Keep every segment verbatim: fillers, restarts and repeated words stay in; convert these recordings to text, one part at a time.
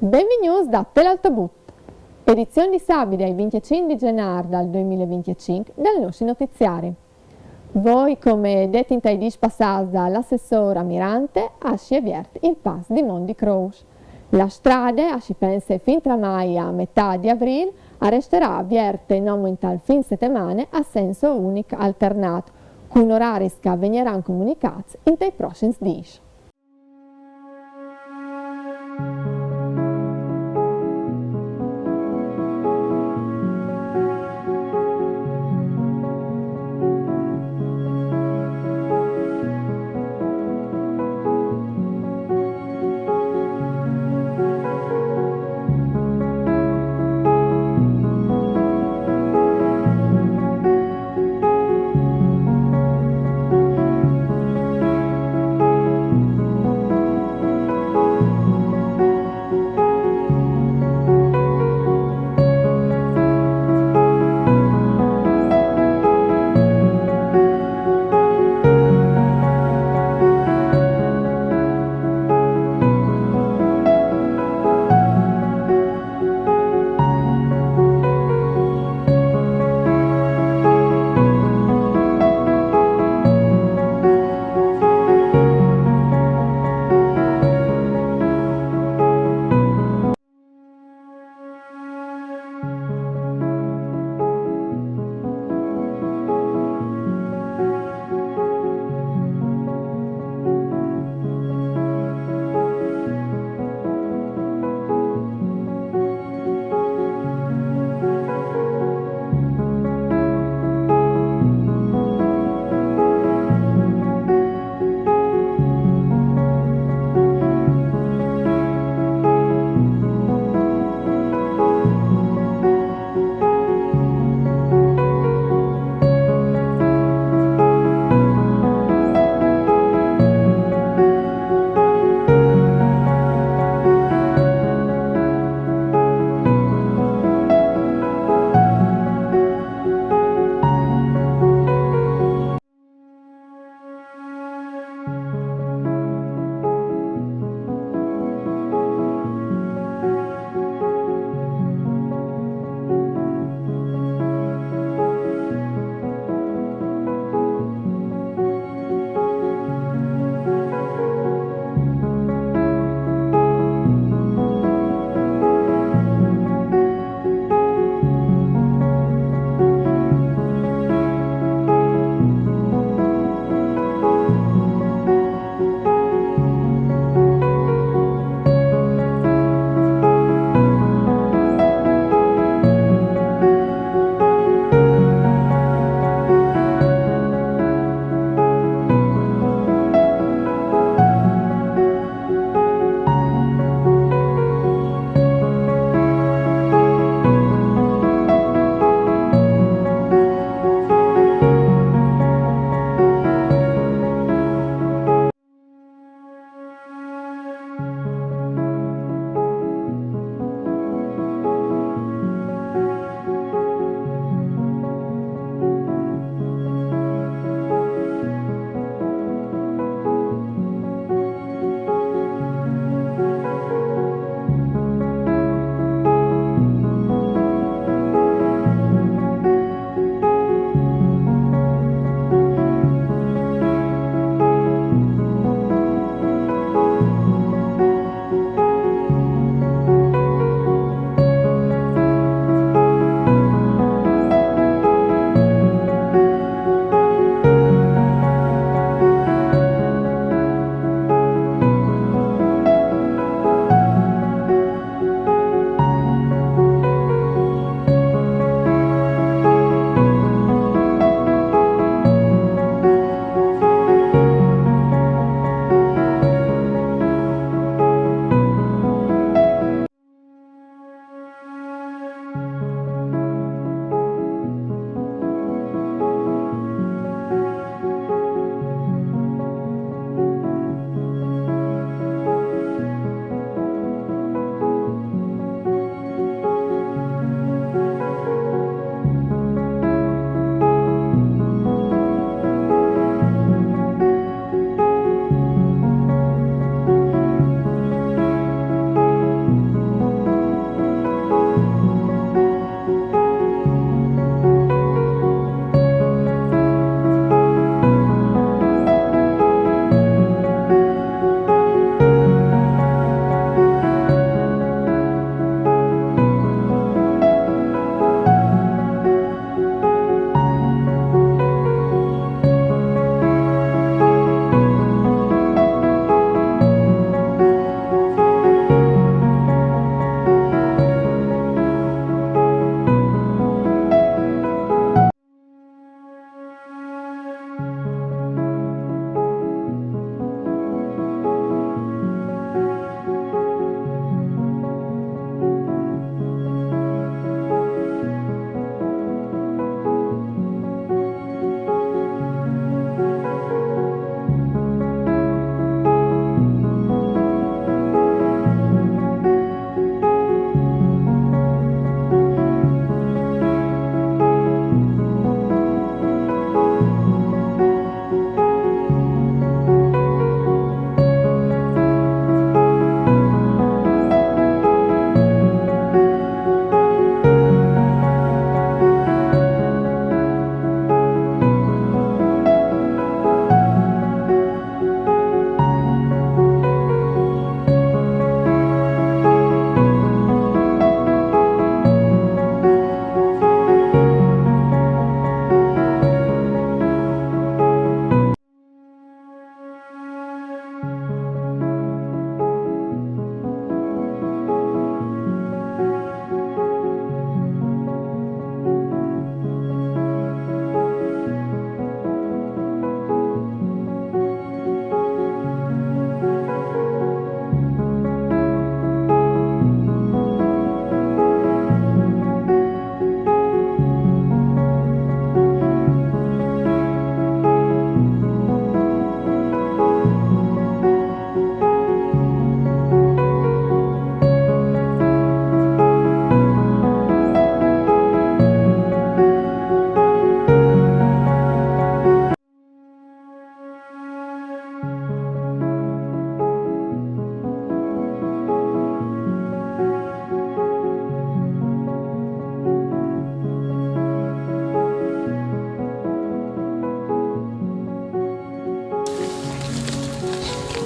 Benvignûts da Tel Autobut, edizion di sabide ai venticinc di gennar dal duemilaventicinc dal nostri notiziari. Voi, come det intai dîs passâts da l'assessôr Amirante, a si è viert il Pas di Mont di Crous. La strade, a si pense fin tramai a metât di Avrîl, a resterà vierte nominal fin setemane a sens unic alternât, cun oraris che a vegnaran comunicâts intai prossims dîs.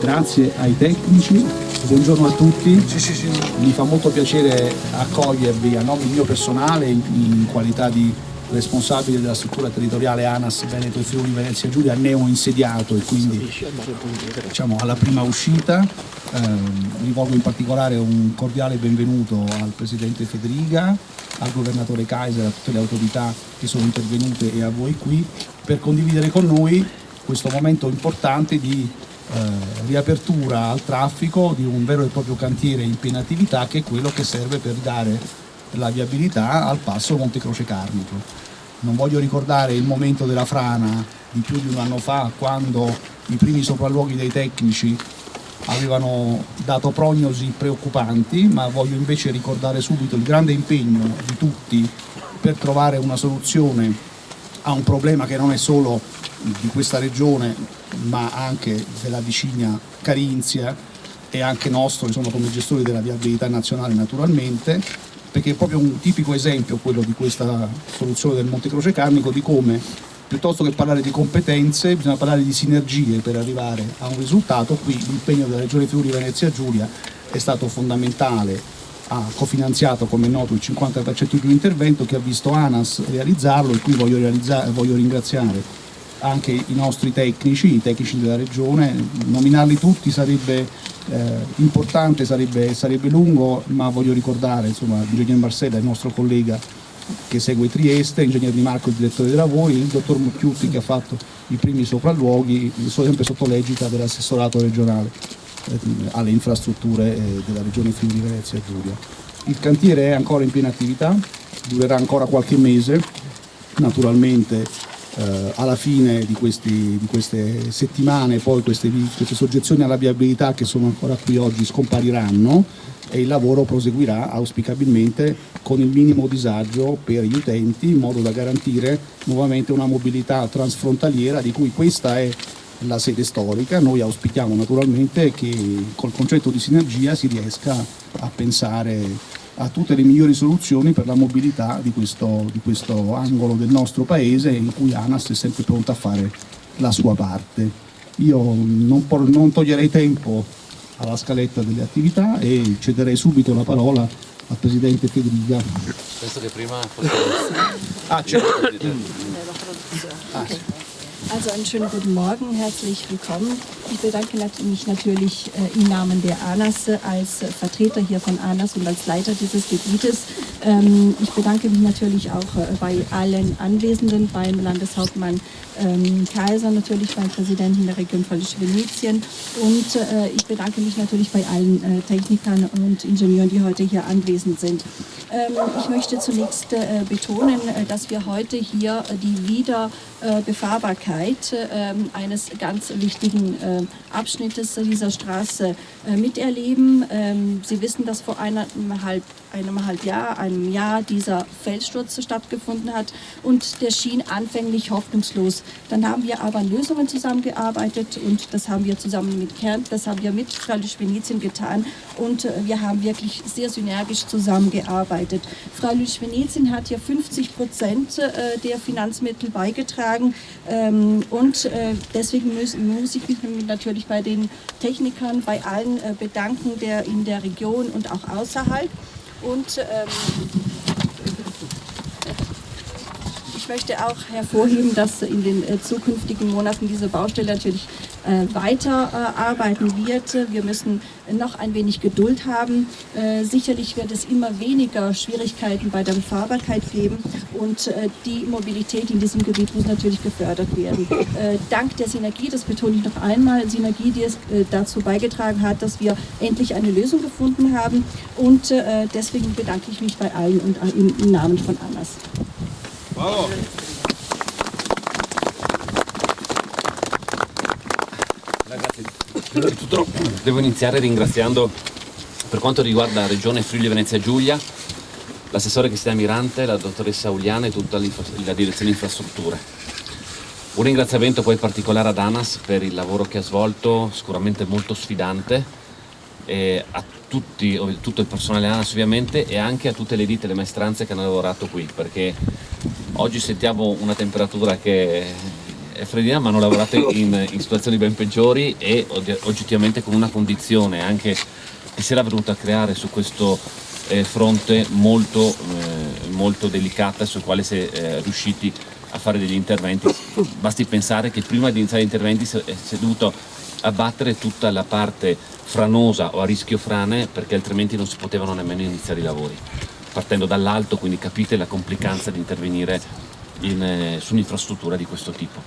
Grazie ai tecnici, buongiorno a tutti. Mi fa molto piacere accogliervi a nome mio personale in, in qualità di responsabile della struttura territoriale ANAS Veneto e Friuli Venezia Giulia, neo insediato e quindi, diciamo, alla prima uscita. Ehm, rivolgo in particolare un cordiale benvenuto al presidente Federica, al governatore Kaiser, a tutte le autorità che sono intervenute e a voi qui per condividere con noi questo momento importante di eh, riapertura al traffico di un vero e proprio cantiere in piena attività, che è quello che serve per ridare la viabilità al passo Monte Croce Carnico. Non voglio ricordare il momento della frana di più di un anno fa, quando i primi sopralluoghi dei tecnici avevano dato prognosi preoccupanti, ma voglio invece ricordare subito il grande impegno di tutti per trovare una soluzione a un problema che non è solo di questa regione, ma anche della vicina Carinzia e anche nostro, insomma, come gestori della viabilità nazionale, naturalmente, perché è proprio un tipico esempio quello di questa soluzione del Monte Croce Carnico, di come, piuttosto che parlare di competenze, bisogna parlare di sinergie per arrivare a un risultato. Qui l'impegno della Regione Friuli Venezia Giulia è stato fondamentale, ha cofinanziato, come è noto, il cinquanta per cento di un intervento che ha visto ANAS realizzarlo, e qui voglio, realizza- voglio ringraziare anche i nostri tecnici, i tecnici della regione. Nominarli tutti sarebbe eh, importante, sarebbe, sarebbe lungo, ma voglio ricordare, insomma, l'ingegner Marcella, il nostro collega che segue Trieste, l'ingegner Di Marco, il direttore dei lavori, il dottor Mucchiutti, che ha fatto i primi sopralluoghi, sempre sotto l'egida dell'assessorato regionale eh, alle infrastrutture eh, della regione Friuli Venezia Giulia. Il cantiere è ancora in piena attività, durerà ancora qualche mese, naturalmente eh, alla fine di, questi, di queste settimane poi queste, queste soggezioni alla viabilità che sono ancora qui oggi scompariranno e il lavoro proseguirà auspicabilmente con il minimo disagio per gli utenti, in modo da garantire nuovamente una mobilità transfrontaliera, di cui questa è la sede storica. Noi auspichiamo naturalmente che col concetto di sinergia si riesca a pensare a tutte le migliori soluzioni per la mobilità di questo, di questo angolo del nostro paese, in cui ANAS è sempre pronta a fare la sua parte. Io non, por- non toglierei tempo alla scaletta delle attività e cederei subito la parola al presidente Federica. Penso che prima fosse... Ah, certo. Also einen schönen guten Morgen, herzlich willkommen. Ich bedanke nat- mich natürlich äh, im Namen der ANAS äh, als Vertreter hier von ANAS und als Leiter dieses Gebietes. Ähm, ich bedanke mich natürlich auch äh, bei allen Anwesenden, beim Landeshauptmann ähm, Kaiser, natürlich beim Präsidenten der Region Friuli Venetien und äh, ich bedanke mich natürlich bei allen äh, Technikern und Ingenieuren, die heute hier anwesend sind. Ähm, ich möchte zunächst äh, betonen, äh, dass wir heute hier äh, die Wieder äh, Befahrbarkeit ähm, eines ganz wichtigen äh, Abschnittes dieser Straße äh, miterleben. Ähm, Sie wissen, dass vor eineinhalb, eineinhalb Jahr, einem Jahr dieser Felssturz stattgefunden hat und der schien anfänglich hoffnungslos. Dann haben wir aber an Lösungen zusammengearbeitet und das haben wir zusammen mit Kärnten, das haben wir mit Friuli Venetien getan und äh, wir haben wirklich sehr synergisch zusammengearbeitet. Friuli Venetien hat hier fünfzig Prozent äh, der Finanzmittel beigetragen ähm, und äh, deswegen muss, muss ich mich natürlich bei den Technikern, bei allen äh, bedanken, der in der Region und auch außerhalb. Und ähm, ich möchte auch hervorheben, dass in den äh, zukünftigen Monaten diese Baustelle natürlich äh, weiter äh, arbeiten wird. Wir müssen noch ein wenig Geduld haben. Äh, sicherlich wird es immer weniger Schwierigkeiten bei der Befahrbarkeit geben und äh, die Mobilität in diesem Gebiet muss natürlich gefördert werden. Äh, dank der Synergie, das betone ich noch einmal, Synergie, die es äh, dazu beigetragen hat, dass wir endlich eine Lösung gefunden haben. Und äh, deswegen bedanke ich mich bei allen und äh, im, im Namen von ANAS. Bravo. Ragazzi, prima di tutto devo iniziare ringraziando, per quanto riguarda la Regione Friuli Venezia Giulia, l'assessore Cristian Mirante, la dottoressa Uliana e tutta la direzione infrastrutture. Un ringraziamento poi particolare ad ANAS per il lavoro che ha svolto, sicuramente molto sfidante, e a tutti, tutto il personale ANAS ovviamente, e anche a tutte le ditte e le maestranze che hanno lavorato qui, perché oggi sentiamo una temperatura che è Freddina, ma hanno lavorato in, in situazioni ben peggiori e og- oggettivamente con una condizione anche che si era venuta a creare su questo eh, fronte molto, eh, molto delicata, sul quale si è eh, riusciti a fare degli interventi. Basti pensare che prima di iniziare gli interventi si è, si è dovuto abbattere tutta la parte franosa o a rischio frane, perché altrimenti non si potevano nemmeno iniziare i lavori, partendo dall'alto, quindi capite la complicanza di intervenire in, eh, su un'infrastruttura di questo tipo.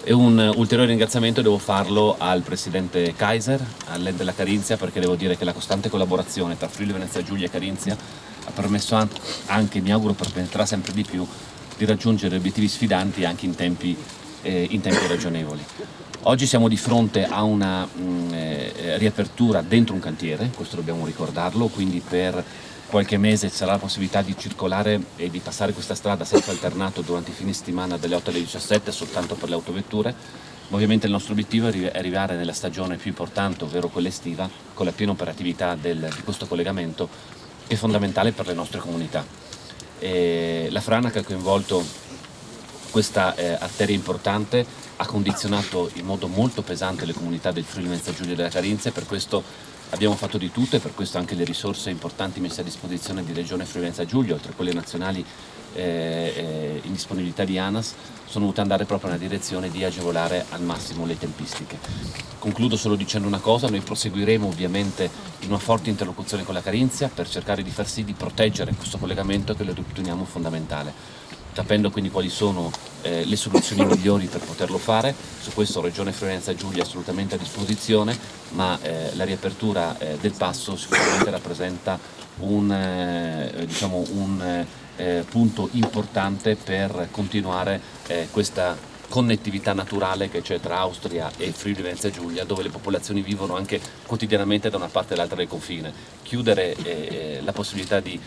E un ulteriore ringraziamento devo farlo al presidente Kaiser, all'Ente della Carinzia, perché devo dire che la costante collaborazione tra Friuli Venezia Giulia e Carinzia ha permesso an- anche, mi auguro permetterà sempre di più, di raggiungere obiettivi sfidanti anche in tempi, eh, in tempi ragionevoli. Oggi siamo di fronte a una mm, eh, riapertura dentro un cantiere, questo dobbiamo ricordarlo, quindi per qualche mese ci sarà la possibilità di circolare e di passare questa strada senza alternato durante i fine settimana dalle otto alle diciassette soltanto per le autovetture, ma ovviamente il nostro obiettivo è arri- è arrivare nella stagione più importante, ovvero quella estiva, con la piena operatività del- di questo collegamento che è fondamentale per le nostre comunità. E la frana che ha coinvolto questa eh, arteria importante ha condizionato in modo molto pesante le comunità del Friuli Venezia Giulia e della Carinzia, e per questo abbiamo fatto di tutto e per questo anche le risorse importanti messe a disposizione di Regione Friuli Venezia Giulia, oltre a quelle nazionali eh, eh, in disponibilità di ANAS, sono dovute andare proprio nella direzione di agevolare al massimo le tempistiche. Concludo solo dicendo una cosa: noi proseguiremo ovviamente in una forte interlocuzione con la Carinzia per cercare di far sì di proteggere questo collegamento che lo riteniamo fondamentale, capendo quindi quali sono eh, le soluzioni migliori per poterlo fare. Su questo Regione Friuli Venezia Giulia è assolutamente a disposizione, ma eh, la riapertura eh, del passo sicuramente rappresenta un, eh, diciamo un eh, punto importante per continuare eh, questa connettività naturale che c'è tra Austria e Friuli Venezia Giulia, dove le popolazioni vivono anche quotidianamente da una parte all'altra del confine. Chiudere eh, la possibilità di,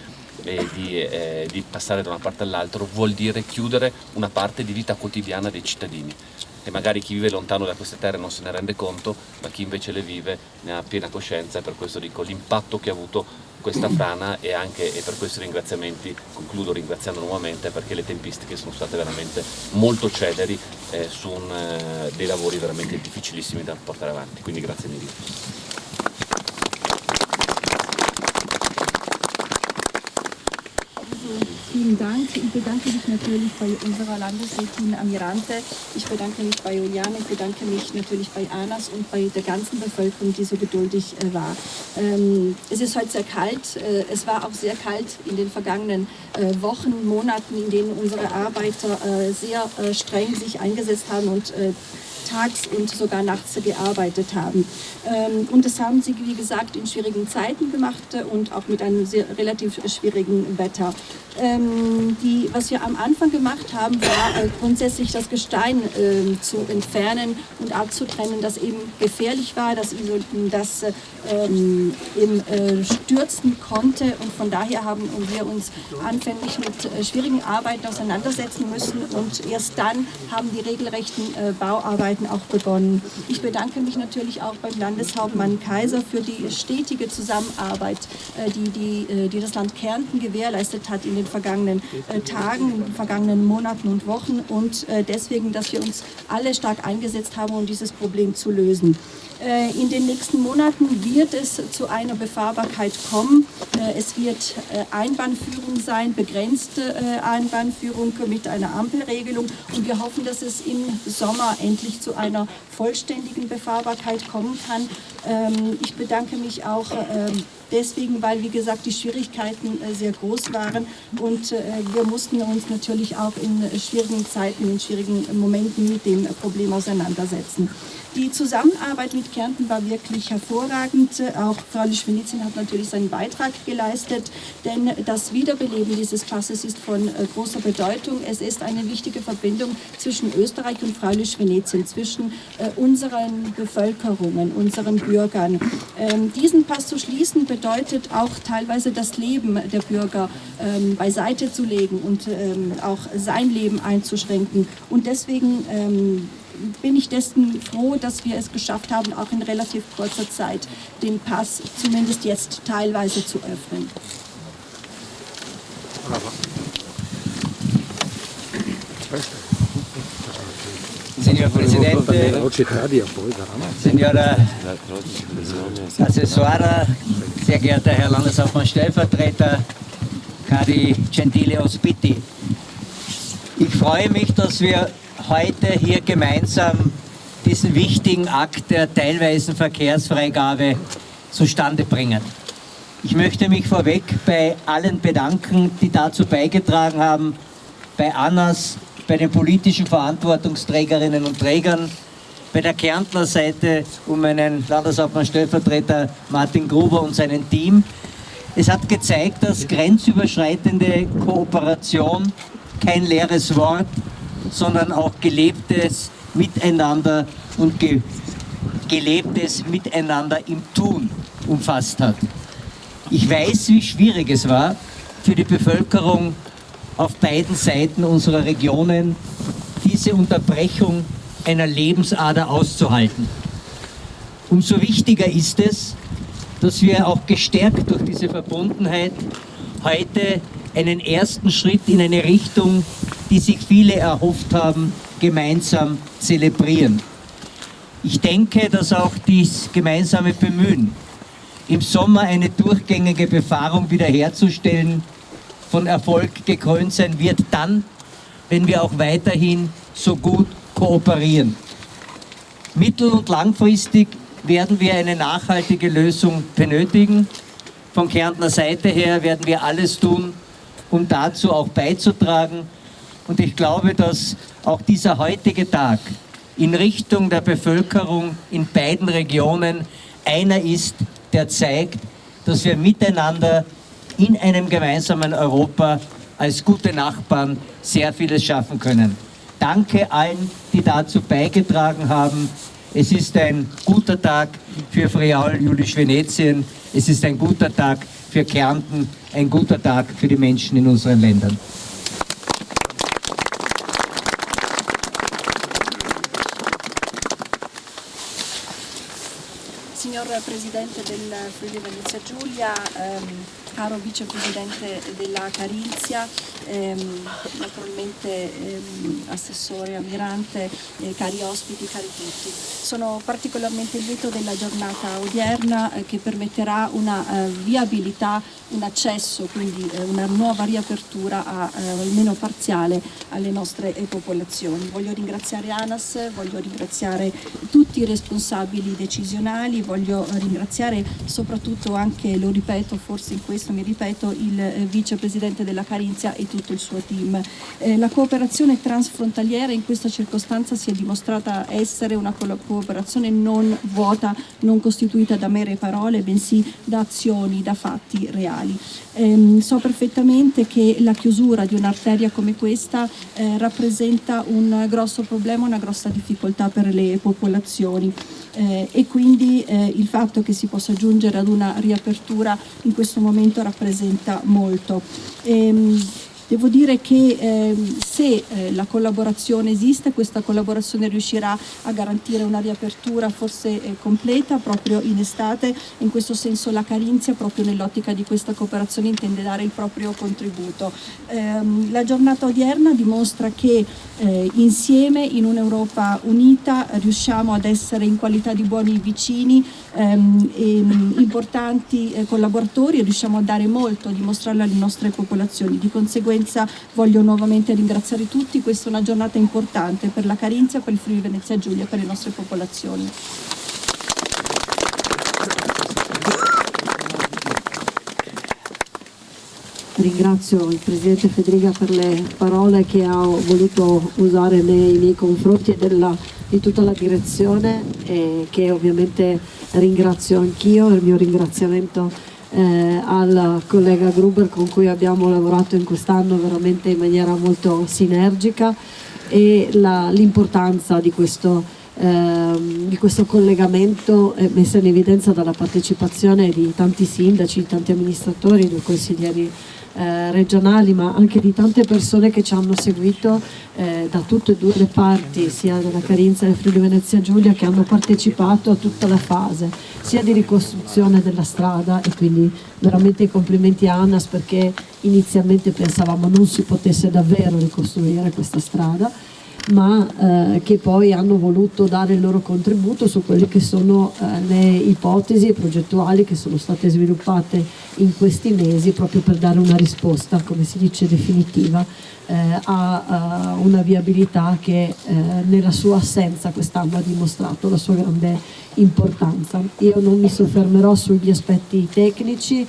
eh, di, eh, di passare da una parte all'altra vuol dire chiudere una parte di vita quotidiana dei cittadini. E magari chi vive lontano da queste terre non se ne rende conto, ma chi invece le vive ne ha piena coscienza, e per questo dico l'impatto che ha avuto questa frana. E anche e per questi ringraziamenti concludo ringraziando nuovamente, perché le tempistiche sono state veramente molto celeri eh, su un, eh, dei lavori veramente difficilissimi da portare avanti, quindi grazie mille. Vielen Dank. Ich bedanke mich natürlich bei unserer Landesrätin Amirante. Ich bedanke mich bei Juliane. Ich bedanke mich natürlich bei ANAS und bei der ganzen Bevölkerung, die so geduldig äh, war. Ähm, es ist heute sehr kalt. Äh, es war auch sehr kalt in den vergangenen äh, Wochen, Monaten, in denen unsere Arbeiter äh, sehr äh, streng sich eingesetzt haben und äh, tags und sogar nachts gearbeitet haben. Ähm, und das haben sie, wie gesagt, in schwierigen Zeiten gemacht äh, und auch mit einem sehr, relativ schwierigen Wetter. Ähm, die, was wir am Anfang gemacht haben, war äh, grundsätzlich das Gestein ähm, zu entfernen und abzutrennen, das eben gefährlich war, das, das äh, ähm, eben äh, stürzen konnte. Und von daher haben wir uns anfänglich mit äh, schwierigen Arbeiten auseinandersetzen müssen. Und erst dann haben die regelrechten äh, Bauarbeiten auch begonnen. Ich bedanke mich natürlich auch beim Landeshauptmann Kaiser für die stetige Zusammenarbeit, äh, die, die, äh, die das Land Kärnten gewährleistet hat in den vergangenen äh, Tagen, in den vergangenen Monaten und Wochen. Und äh, deswegen, dass wir uns alle stark eingesetzt haben, um dieses Problem zu lösen. Äh, in den nächsten Monaten wird es zu einer Befahrbarkeit kommen. Äh, es wird äh, Einbahnführung sein, begrenzte Einbahnführung mit einer Ampelregelung. Und wir hoffen, dass es im Sommer endlich zu einer vollständigen Befahrbarkeit kommen kann. Ähm, ich bedanke mich auch ähm, deswegen, weil, wie gesagt, die Schwierigkeiten äh, sehr groß waren und äh, wir mussten uns natürlich auch in schwierigen Zeiten, in schwierigen Momenten mit dem Problem auseinandersetzen. Die Zusammenarbeit mit Kärnten war wirklich hervorragend. Auch Frau Lischwinitzin hat natürlich seinen Beitrag geleistet, denn das Wiederbeleben dieses Passes ist von äh, großer Bedeutung. Es ist eine wichtige Verbindung zwischen Österreich und Frau Lischwinitzin, zwischen äh, unseren Bevölkerungen, unseren Bürgern. Ähm, diesen Pass zu schließen bedeutet auch teilweise das Leben der Bürger ähm, beiseite zu legen und ähm, auch sein Leben einzuschränken. Und deswegen ähm, bin ich dessen froh, dass wir es geschafft haben, auch in relativ kurzer Zeit den Pass zumindest jetzt teilweise zu öffnen. Signor Presidente, Velocità di appoi, veramente. Signora Assessora, sehr geehrter Herr Landeshauptmann Stellvertreter, cari gentili ospiti. Ich freue mich, dass wir heute hier gemeinsam diesen wichtigen Akt der teilweisen Verkehrsfreigabe zustande bringen. Ich möchte mich vorweg bei allen bedanken, die dazu beigetragen haben, bei Anas, bei den politischen Verantwortungsträgerinnen und Trägern, bei der Kärntner Seite um meinen Landeshauptmann-Stellvertreter Martin Gruber und seinem Team. Es hat gezeigt, dass grenzüberschreitende Kooperation kein leeres Wort, sondern auch gelebtes Miteinander und ge gelebtes Miteinander im Tun umfasst hat. Ich weiß, wie schwierig es war, für die Bevölkerung auf beiden Seiten unserer Regionen diese Unterbrechung einer Lebensader auszuhalten. Umso wichtiger ist es, dass wir auch gestärkt durch diese Verbundenheit heute einen ersten Schritt in eine Richtung, die sich viele erhofft haben, gemeinsam zelebrieren. Ich denke, dass auch dies gemeinsame Bemühen, im Sommer eine durchgängige Befahrung wiederherzustellen, von Erfolg gekrönt sein wird, dann, wenn wir auch weiterhin so gut kooperieren. Mittel- und langfristig werden wir eine nachhaltige Lösung benötigen. Von Kärntner Seite her werden wir alles tun, um dazu auch beizutragen. Und ich glaube, dass auch dieser heutige Tag in Richtung der Bevölkerung in beiden Regionen einer ist, der zeigt, dass wir miteinander in einem gemeinsamen Europa als gute Nachbarn sehr vieles schaffen können. Danke allen, die dazu beigetragen haben. Es ist ein guter Tag für Friaul Julisch Venetien. Es ist ein guter Tag für Kärnten, ein guter Tag für die Menschen in unseren Ländern. Signor Presidente del Friuli Venezia Giulia, ehm, caro Vicepresidente della Carinzia, ehm, naturalmente ehm, Assessore Almirante, eh, cari ospiti, cari tutti. Sono particolarmente lieto della giornata odierna eh, che permetterà una eh, viabilità, un accesso, quindi eh, una nuova riapertura a, eh, almeno parziale alle nostre eh, popolazioni. Voglio ringraziare Anas, voglio ringraziare tutti i responsabili decisionali, voglio ringraziare soprattutto anche, lo ripeto, forse in questo mi ripeto, il eh, vicepresidente della Carinzia e tutto il suo team. Eh, la cooperazione transfrontaliera in questa circostanza si è dimostrata essere una collaborazione non vuota, non costituita da mere parole, bensì da azioni, da fatti reali. Ehm, so perfettamente che la chiusura di un'arteria come questa eh, rappresenta un grosso problema, una grossa difficoltà per le popolazioni eh, e quindi eh, il fatto che si possa giungere ad una riapertura in questo momento rappresenta molto. Ehm, Devo dire che eh, se eh, la collaborazione esiste, questa collaborazione riuscirà a garantire una riapertura forse eh, completa proprio in estate. In questo senso la Carinzia, proprio nell'ottica di questa cooperazione, intende dare il proprio contributo. Ehm, la giornata odierna dimostra che eh, insieme in un'Europa unita riusciamo ad essere in qualità di buoni vicini ehm, ehm, importanti eh, collaboratori e riusciamo a dare molto, a dimostrarlo alle nostre popolazioni. Di conseguenza voglio nuovamente ringraziare tutti, questa è una giornata importante per la Carinzia, per il Friuli Venezia Giulia e per le nostre popolazioni. Ringrazio il Presidente Federica per le parole che ha voluto usare nei miei confronti e della, di tutta la direzione, eh, che ovviamente ringrazio anch'io. Il mio ringraziamento eh, al collega Gruber con cui abbiamo lavorato in quest'anno veramente in maniera molto sinergica e la, l'importanza di questo ehm, di questo collegamento eh, messa in evidenza dalla partecipazione di tanti sindaci, di tanti amministratori, dei consiglieri eh, regionali, ma anche di tante persone che ci hanno seguito eh, da tutte e due le parti, sia della Carinzia che del Friuli Venezia Giulia, che hanno partecipato a tutta la fase, sia di ricostruzione della strada, e quindi veramente i complimenti a Anas perché inizialmente pensavamo non si potesse davvero ricostruire questa strada, ma eh, che poi hanno voluto dare il loro contributo su quelle che sono eh, le ipotesi progettuali che sono state sviluppate in questi mesi proprio per dare una risposta, come si dice, definitiva eh, a, a una viabilità che eh, nella sua assenza quest'anno ha dimostrato la sua grande importanza. Io non mi soffermerò sugli aspetti tecnici,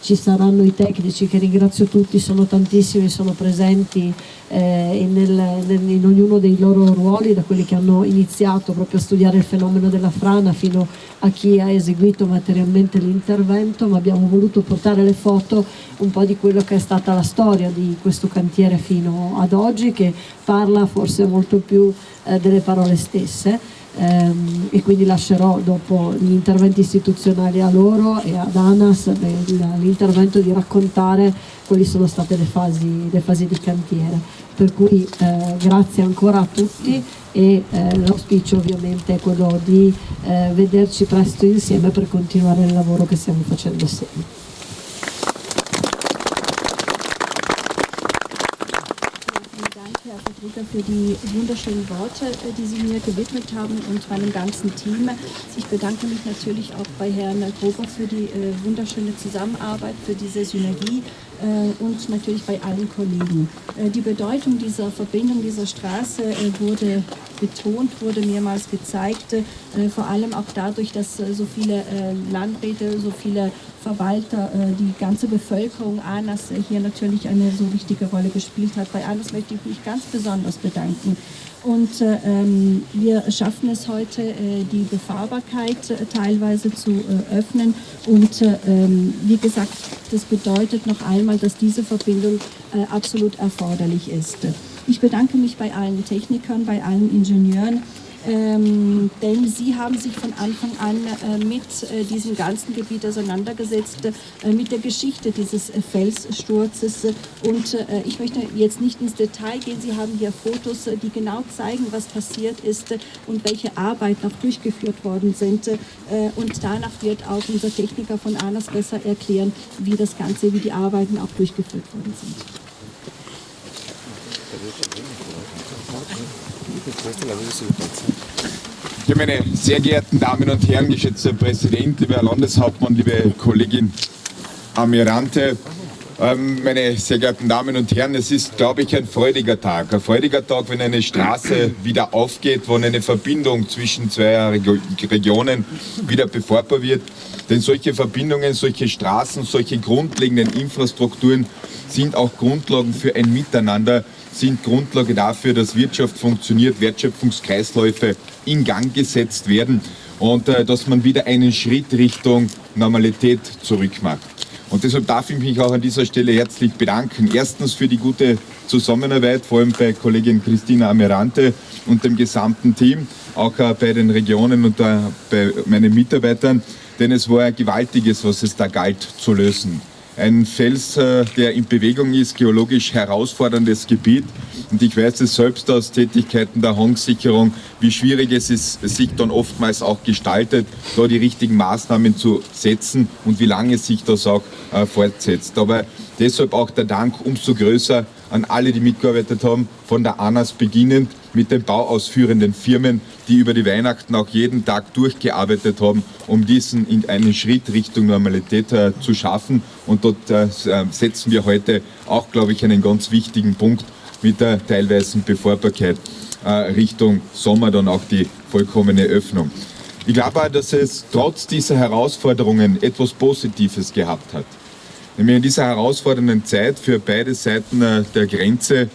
ci saranno i tecnici che ringrazio tutti, sono tantissimi, sono presenti eh, in, nel, nel, in ognuno dei loro ruoli, da quelli che hanno iniziato proprio a studiare il fenomeno della frana fino a chi ha eseguito materialmente l'intervento, ma abbiamo voluto portare le foto un po' di quello che è stata la storia di questo cantiere fino ad oggi, che parla forse molto più eh, delle parole stesse. Ehm, e quindi lascerò dopo gli interventi istituzionali a loro e ad Anas l'intervento di raccontare quali sono state le fasi, le fasi di cantiere. Per cui eh, grazie ancora a tutti e eh, l'auspicio ovviamente è quello di eh, vederci presto insieme per continuare il lavoro che stiamo facendo assieme. Danke, Herr Fabregas, für die wunderschönen Worte, äh, die Sie mir gewidmet haben und meinem ganzen Team. Ich bedanke mich natürlich auch bei Herrn Gruber für die äh, wunderschöne Zusammenarbeit, für diese Synergie äh, und natürlich bei allen Kollegen. Äh, die Bedeutung dieser Verbindung, dieser Straße äh, wurde betont, wurde mehrmals gezeigt, äh, vor allem auch dadurch, dass äh, so viele äh, Landräte, so viele Verwalter, äh, die ganze Bevölkerung Anas äh, hier natürlich eine so wichtige Rolle gespielt hat. Bei Anas möchte ich mich ganz besonders bedanken. Und äh, ähm, wir schaffen es heute, äh, die Befahrbarkeit äh, teilweise zu äh, öffnen. Und äh, ähm, wie gesagt, das bedeutet noch einmal, dass diese Verbindung äh, absolut erforderlich ist. Ich bedanke mich bei allen Technikern, bei allen Ingenieuren, ähm, denn sie haben sich von Anfang an äh, mit äh, diesem ganzen Gebiet auseinandergesetzt, äh, mit der Geschichte dieses äh, Felssturzes. Und äh, ich möchte jetzt nicht ins Detail gehen. Sie haben hier Fotos, äh, die genau zeigen, was passiert ist äh, und welche Arbeiten auch durchgeführt worden sind. Äh, und danach wird auch unser Techniker von Anas besser erklären, wie das Ganze, wie die Arbeiten auch durchgeführt worden sind. Ja, meine sehr geehrten Damen und Herren, geschätzter Präsident, lieber Herr Landeshauptmann, liebe Kollegin Amirante, ähm, meine sehr geehrten Damen und Herren, es ist, glaube ich, ein freudiger Tag. Ein freudiger Tag, wenn eine Straße wieder aufgeht, wenn eine Verbindung zwischen zwei Regio Regionen wieder befahrbar wird. Denn solche Verbindungen, solche Straßen, solche grundlegenden Infrastrukturen sind auch Grundlagen für ein Miteinander, sind Grundlage dafür, dass Wirtschaft funktioniert, Wertschöpfungskreisläufe in Gang gesetzt werden und äh, dass man wieder einen Schritt Richtung Normalität zurückmacht. Und deshalb darf ich mich auch an dieser Stelle herzlich bedanken. Erstens für die gute Zusammenarbeit, vor allem bei Kollegin Christina Amirante und dem gesamten Team, auch äh, bei den Regionen und äh, bei meinen Mitarbeitern, denn es war ein gewaltiges, was es da galt zu lösen. Ein Fels, äh, der in Bewegung ist, geologisch herausforderndes Gebiet. Und ich weiß es selbst aus Tätigkeiten der Hangsicherung, wie schwierig es ist, sich dann oftmals auch gestaltet, da die richtigen Maßnahmen zu setzen und wie lange sich das auch äh, fortsetzt. Aber deshalb auch der Dank umso größer an alle, die mitgearbeitet haben, von der ANAS beginnend mit den bauausführenden Firmen, die über die Weihnachten auch jeden Tag durchgearbeitet haben, um diesen in einen Schritt Richtung Normalität äh, zu schaffen. Und dort äh, äh, setzen wir heute auch, glaube ich, einen ganz wichtigen Punkt mit der teilweisen Befahrbarkeit äh, Richtung Sommer dann auch die vollkommene Öffnung. Ich glaube auch, dass es trotz dieser Herausforderungen etwas Positives gehabt hat. Nämlich in dieser herausfordernden Zeit für beide Seiten äh, der Grenze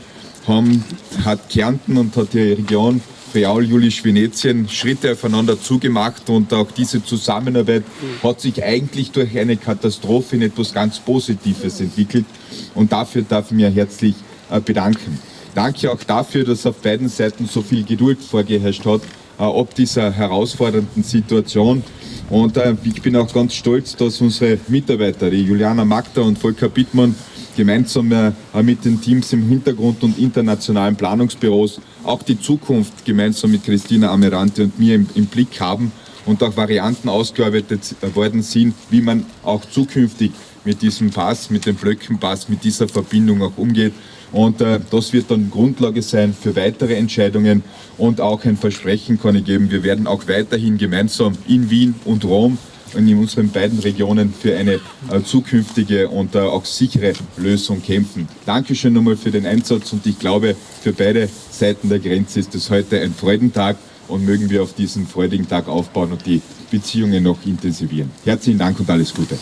haben, hat Kärnten und hat die Region Friaul, Julisch, Venetien Schritte aufeinander zugemacht und auch diese Zusammenarbeit hat sich eigentlich durch eine Katastrophe in etwas ganz Positives entwickelt und dafür darf ich mich herzlich äh, bedanken. Danke auch dafür, dass auf beiden Seiten so viel Geduld vorgeherrscht hat äh, ob dieser herausfordernden Situation. Und äh, ich bin auch ganz stolz, dass unsere Mitarbeiter, die Juliana Magda und Volker Bittmann, gemeinsam äh, mit den Teams im Hintergrund und internationalen Planungsbüros auch die Zukunft gemeinsam mit Christina Amirante und mir im, im Blick haben und auch Varianten ausgearbeitet worden sind, wie man auch zukünftig mit diesem Pass, mit dem Blöckenpass, mit dieser Verbindung auch umgeht. Und äh, das wird dann Grundlage sein für weitere Entscheidungen. Und auch ein Versprechen kann ich geben, wir werden auch weiterhin gemeinsam in Wien und Rom und in unseren beiden Regionen für eine äh, zukünftige und äh, auch sichere Lösung kämpfen. Dankeschön nochmal für den Einsatz und ich glaube, für beide Seiten der Grenze ist es heute ein Freudentag und mögen wir auf diesen freudigen Tag aufbauen und die Beziehungen noch intensivieren. Herzlichen Dank und alles Gute.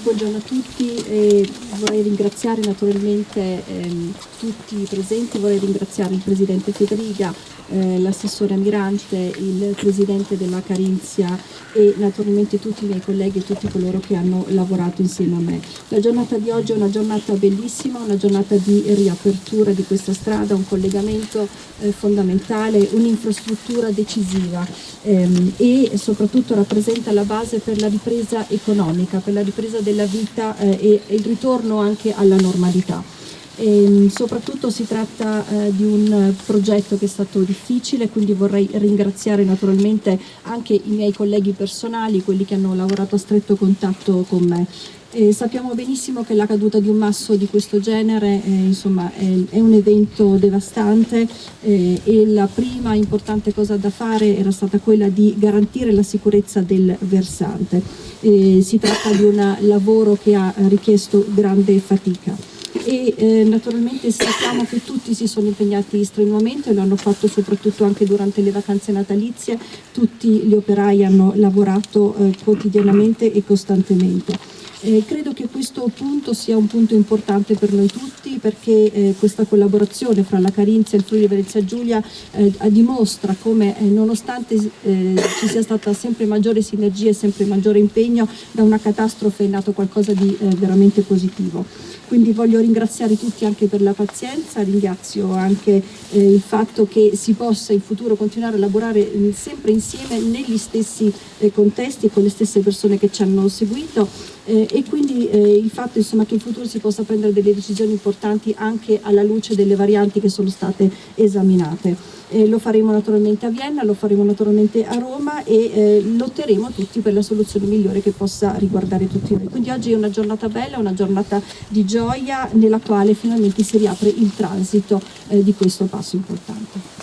Buongiorno a tutti, e vorrei ringraziare naturalmente ehm, tutti i presenti, vorrei ringraziare il Presidente Federica, eh, l'assessore Amirante, il Presidente della Carinzia e naturalmente tutti i miei colleghi e tutti coloro che hanno lavorato insieme a me. La giornata di oggi è una giornata bellissima, una giornata di riapertura di questa strada, un collegamento eh, fondamentale, un'infrastruttura decisiva ehm, e soprattutto rappresenta la base per la ripresa economica, per la ripresa della vita eh, e il ritorno anche alla normalità. E, soprattutto si tratta eh, di un progetto che è stato difficile, quindi vorrei ringraziare naturalmente anche i miei colleghi personali, quelli che hanno lavorato a stretto contatto con me. E sappiamo benissimo che la caduta di un masso di questo genere eh, insomma, è, è, un evento devastante eh, e la prima importante cosa da fare era stata quella di garantire la sicurezza del versante. E si tratta di un lavoro che ha richiesto grande fatica. E eh, naturalmente sappiamo che tutti si sono impegnati strenuamente, lo hanno fatto soprattutto anche durante le vacanze natalizie, tutti gli operai hanno lavorato eh, quotidianamente e costantemente. Eh, credo che questo punto sia un punto importante per noi tutti perché eh, questa collaborazione fra la Carinzia e il Friuli Venezia Giulia eh, dimostra come eh, nonostante eh, ci sia stata sempre maggiore sinergia e sempre maggiore impegno, da una catastrofe è nato qualcosa di eh, veramente positivo. Quindi voglio ringraziare tutti anche per la pazienza, ringrazio anche eh, il fatto che si possa in futuro continuare a lavorare mm, sempre insieme negli stessi eh, contesti e con le stesse persone che ci hanno seguito eh, e quindi eh, il fatto insomma, che in futuro si possa prendere delle decisioni importanti anche alla luce delle varianti che sono state esaminate. Eh, lo faremo naturalmente a Vienna, lo faremo naturalmente a Roma e eh, lotteremo tutti per la soluzione migliore che possa riguardare tutti noi. Quindi oggi è una giornata bella, una giornata di gioia nella quale finalmente si riapre il transito eh, di questo passo importante.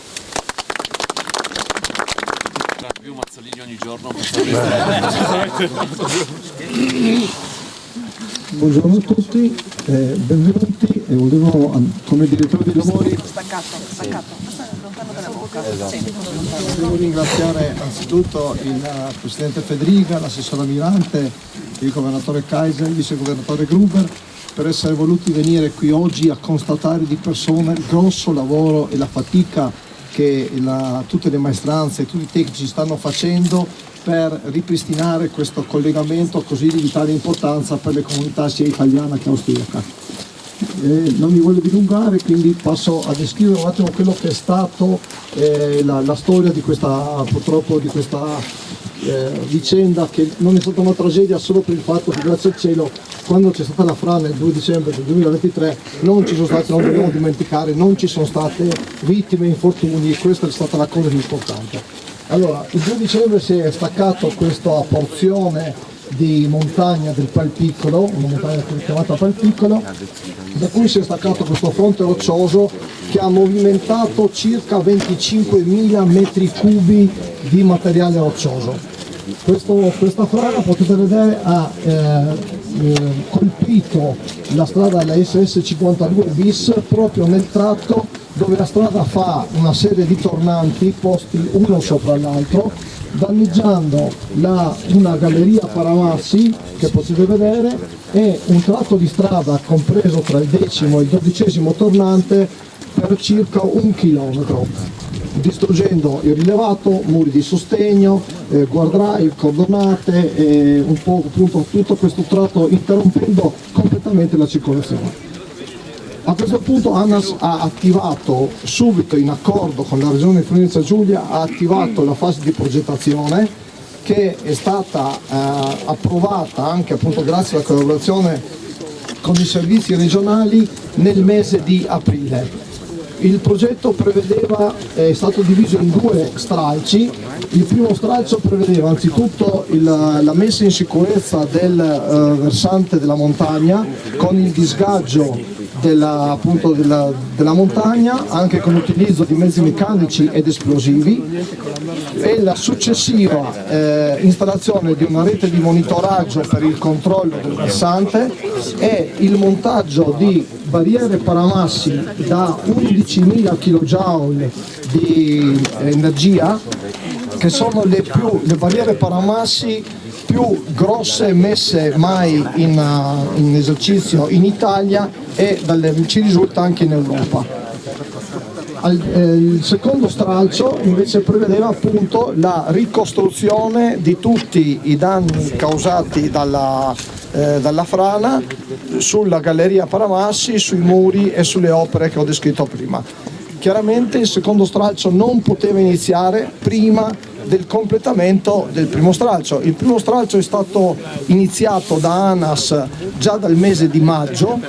Più mazzolini ogni giorno. Buongiorno a tutti, eh, benvenuti e volevo, come direttore dei lavori, staccato, staccato, lontano dalla bocca. Volevo ringraziare anzitutto il Presidente Federica, l'assessore Amirante, il governatore Kaiser, il vice governatore Gruber per essere voluti venire qui oggi a constatare di persona il grosso lavoro e la fatica che la, tutte le maestranze e tutti i tecnici stanno facendo per ripristinare questo collegamento così di vitale importanza per le comunità sia italiana che austriaca. Eh, non mi voglio dilungare, quindi passo a descrivere un attimo quello che è stato eh, la, la, storia di questa, purtroppo di questa eh, vicenda che non è stata una tragedia solo per il fatto che grazie al cielo quando c'è stata la frana il due dicembre del duemilaventitré non ci sono state, non dobbiamo dimenticare, non ci sono state vittime, infortuni e questa è stata la cosa più importante. Allora, il due dicembre si è staccato questa porzione di montagna del Palpiccolo, una montagna chiamata Palpiccolo, da cui si è staccato questo fronte roccioso che ha movimentato circa venticinquemila metri cubi di materiale roccioso. Questo, questa frana potete vedere ha eh, eh, colpito la strada della S S cinquantadue bis proprio nel tratto dove la strada fa una serie di tornanti posti uno sopra l'altro, danneggiando la, una galleria paramassi che potete vedere e un tratto di strada compreso tra il decimo e il dodicesimo tornante per circa un chilometro, distruggendo il rilevato, muri di sostegno, eh, guardrail, cordonate e un po' appunto tutto questo tratto interrompendo completamente la circolazione. A questo punto ANAS ha attivato subito in accordo con la Regione Friuli Giulia ha attivato la fase di progettazione che è stata eh, approvata anche appunto grazie alla collaborazione con i servizi regionali nel mese di aprile. Il progetto prevedeva, è stato diviso in due stralci. Il primo stralcio prevedeva anzitutto il- la messa in sicurezza del eh, versante della montagna con il disgaggio della, appunto della, della montagna, anche con l'utilizzo di mezzi meccanici ed esplosivi, e la successiva eh, installazione di una rete di monitoraggio per il controllo del versante e il montaggio di barriere paramassi da undicimila kilojoule di energia, che sono le, più, le barriere paramassi più grosse messe mai in, uh, in esercizio in Italia e dalle, ci risulta anche in Europa. Al- eh, il secondo stralcio invece prevedeva appunto la ricostruzione di tutti i danni causati dalla, eh, dalla frana sulla galleria Paramassi, sui muri e sulle opere che ho descritto prima. Chiaramente il secondo stralcio non poteva iniziare prima del completamento del primo stralcio. Il primo stralcio è stato iniziato da ANAS già dal mese di maggio,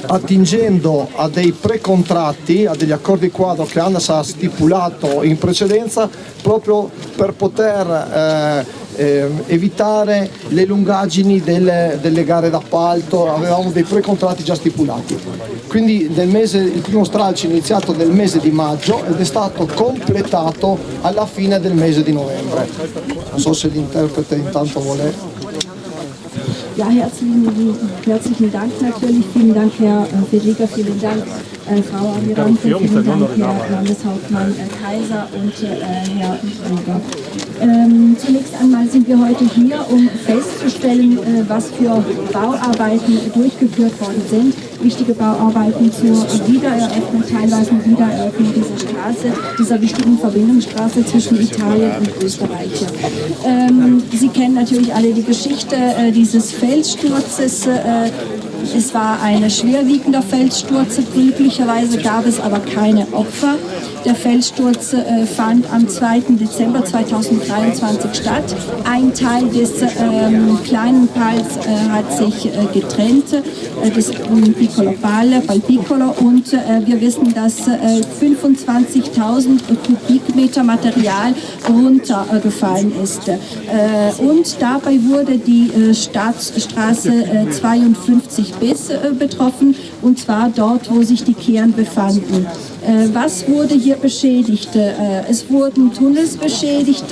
attingendo a dei precontratti, a degli accordi quadro che ANAS ha stipulato in precedenza proprio per poter eh, eh, evitare le lungaggini delle, delle gare d'appalto, avevamo dei precontratti già stipulati. Quindi nel mese, il primo stralcio è iniziato nel mese di maggio ed è stato completato alla fine del mese di novembre. Non so se l'interprete intanto vuole. Ja, herzlichen, herzlichen Dank natürlich. Vielen Dank, Herr äh, Federica, vielen Dank, äh, Frau Almirante, vielen Dank, Herr Landeshauptmann äh, Kaiser und äh, Herr Krüger. Ähm, zunächst einmal sind wir heute hier, um festzustellen, äh, was für Bauarbeiten durchgeführt worden sind. Wichtige Bauarbeiten zur Wiedereröffnung, teilweisen Wiedereröffnung dieser Straße, dieser wichtigen Verbindungsstraße zwischen Italien und Österreich. Ähm, Sie kennen natürlich alle die Geschichte äh, dieses Felssturzes. Äh, es war ein schwerwiegender Felsturz. Glücklicherweise gab es aber keine Opfer. Der Felssturz äh, fand am zweiten Dezember zweitausenddreiundzwanzig statt. Ein Teil des ähm, kleinen Pals äh, hat sich äh, getrennt, äh, des ähm, Piccolo Pal, Pal Piccolo. Und äh, wir wissen, dass äh, fünfundzwanzigtausend Kubikmeter Material runtergefallen ist. Äh, und dabei wurde die äh, Staatsstraße äh, zweiundfünfzig bis äh, betroffen, und zwar dort, wo sich die Kehren befanden. Äh, was wurde hier beschädigt? Äh, es wurden Tunnels beschädigt,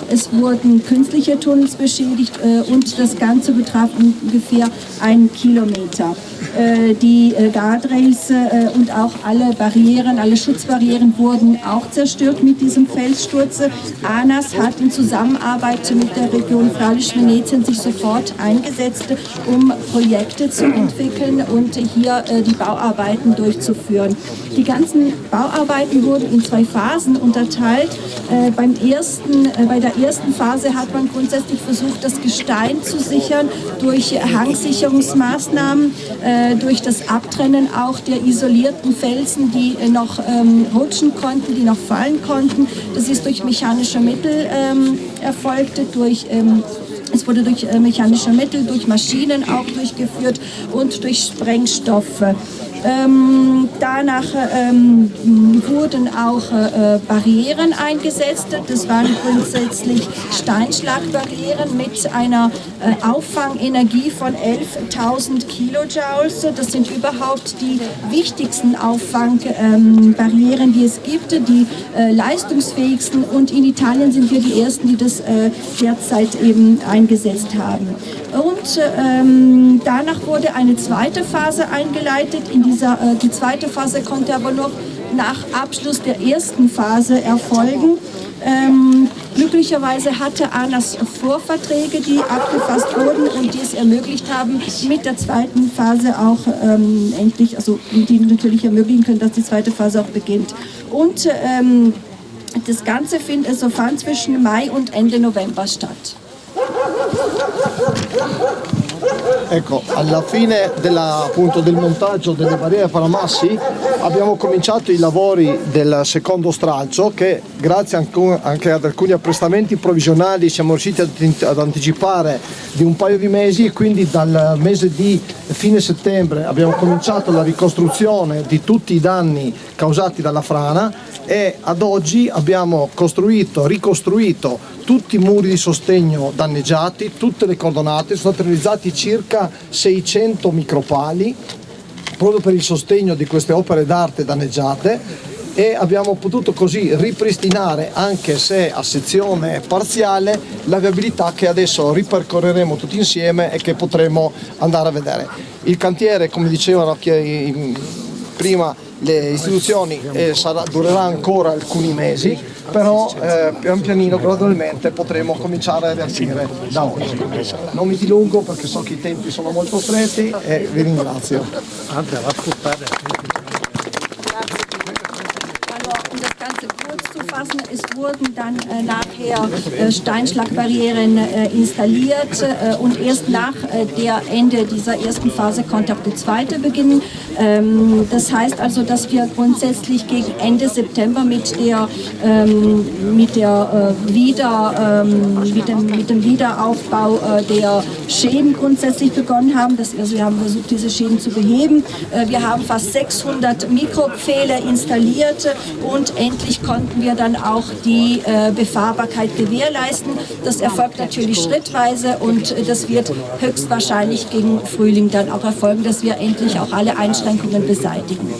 es wurden künstliche Tunnels beschädigt äh, und das Ganze betraf ungefähr einen Kilometer. Äh, die äh, Guardrails äh, und auch alle Barrieren, alle Schutzbarrieren wurden auch zerstört mit diesem Felssturz. ANAS hat in Zusammenarbeit mit der Region Friuli Venetien sich sofort eingesetzt, um Projekte zu entwickeln und hier äh, die Bauarbeiten durchzuführen. Die ganzen Bauarbeiten wurden in zwei Phasen unterteilt. Äh, beim ersten, äh, bei der ersten Phase hat man grundsätzlich versucht, das Gestein zu sichern durch Hangsicherungsmaßnahmen, äh, durch das Abtrennen auch der isolierten Felsen, die äh, noch ähm, rutschen konnten, die noch fallen konnten. Das ist durch mechanische Mittel ähm, erfolgt, durch ähm, es wurde durch äh, mechanische Mittel, durch Maschinen auch durchgeführt und durch Sprengstoffe. Ähm, danach ähm, wurden auch äh, Barrieren eingesetzt. Das waren grundsätzlich Steinschlagbarrieren mit einer äh, Auffangenergie von elftausend Kilojoules. Das sind überhaupt die wichtigsten Auffangbarrieren, ähm, die es gibt, die äh, leistungsfähigsten. Und in Italien sind wir die Ersten, die das äh, derzeit eben eingesetzt haben. Und ähm, danach wurde eine zweite Phase eingeleitet. In dieser, äh, die zweite Phase konnte aber noch nach Abschluss der ersten Phase erfolgen. Ähm, glücklicherweise hatte ANAS Vorverträge, die abgefasst wurden und die es ermöglicht haben, mit der zweiten Phase auch ähm, endlich, also die natürlich ermöglichen können, dass die zweite Phase auch beginnt. Und ähm, das Ganze find, also fand zwischen Mai und Ende November statt. Ecco, alla fine della, appunto, del montaggio delle barriere paramassi abbiamo cominciato i lavori del secondo stralcio che, grazie anche, anche ad alcuni apprestamenti provvisionali, siamo riusciti ad, ad anticipare di un paio di mesi, e quindi dal mese di fine settembre abbiamo cominciato la ricostruzione di tutti i danni causati dalla frana, e ad oggi abbiamo costruito, ricostruito tutti i muri di sostegno danneggiati, tutte le cordonate, sono stati realizzati circa seicento micropali proprio per il sostegno di queste opere d'arte danneggiate, e abbiamo potuto così ripristinare, anche se a sezione parziale, la viabilità che adesso ripercorreremo tutti insieme e che potremo andare a vedere. Il cantiere, come dicevano chi- prima le istituzioni, eh, sarà- durerà ancora alcuni mesi, però, eh, pian pianino, gradualmente, potremo cominciare a riaprire da oggi. Non mi dilungo perché so che i tempi sono molto stretti e vi ringrazio. Also, um das Ganze kurz zu fassen, es wurden dann äh, nachher äh, Steinschlagbarrieren äh, installiert äh, und erst nach äh, der Ende dieser ersten Phase konnte auch die zweite beginnen. Ähm, das heißt also, dass wir grundsätzlich gegen Ende September mit der, ähm, mit der äh, wieder, ähm, mit, dem, mit dem Wiederaufbau äh, der Schäden grundsätzlich begonnen haben. Das, also wir haben versucht, diese Schäden zu beheben. Äh, wir haben fast sechshundert Mikropfähle installiert und endlich konnten wir dann auch die äh, Befahrbarkeit gewährleisten. Das erfolgt natürlich schrittweise und das wird höchstwahrscheinlich gegen Frühling dann auch erfolgen, dass wir endlich auch alle Einschränkungen beseitigen.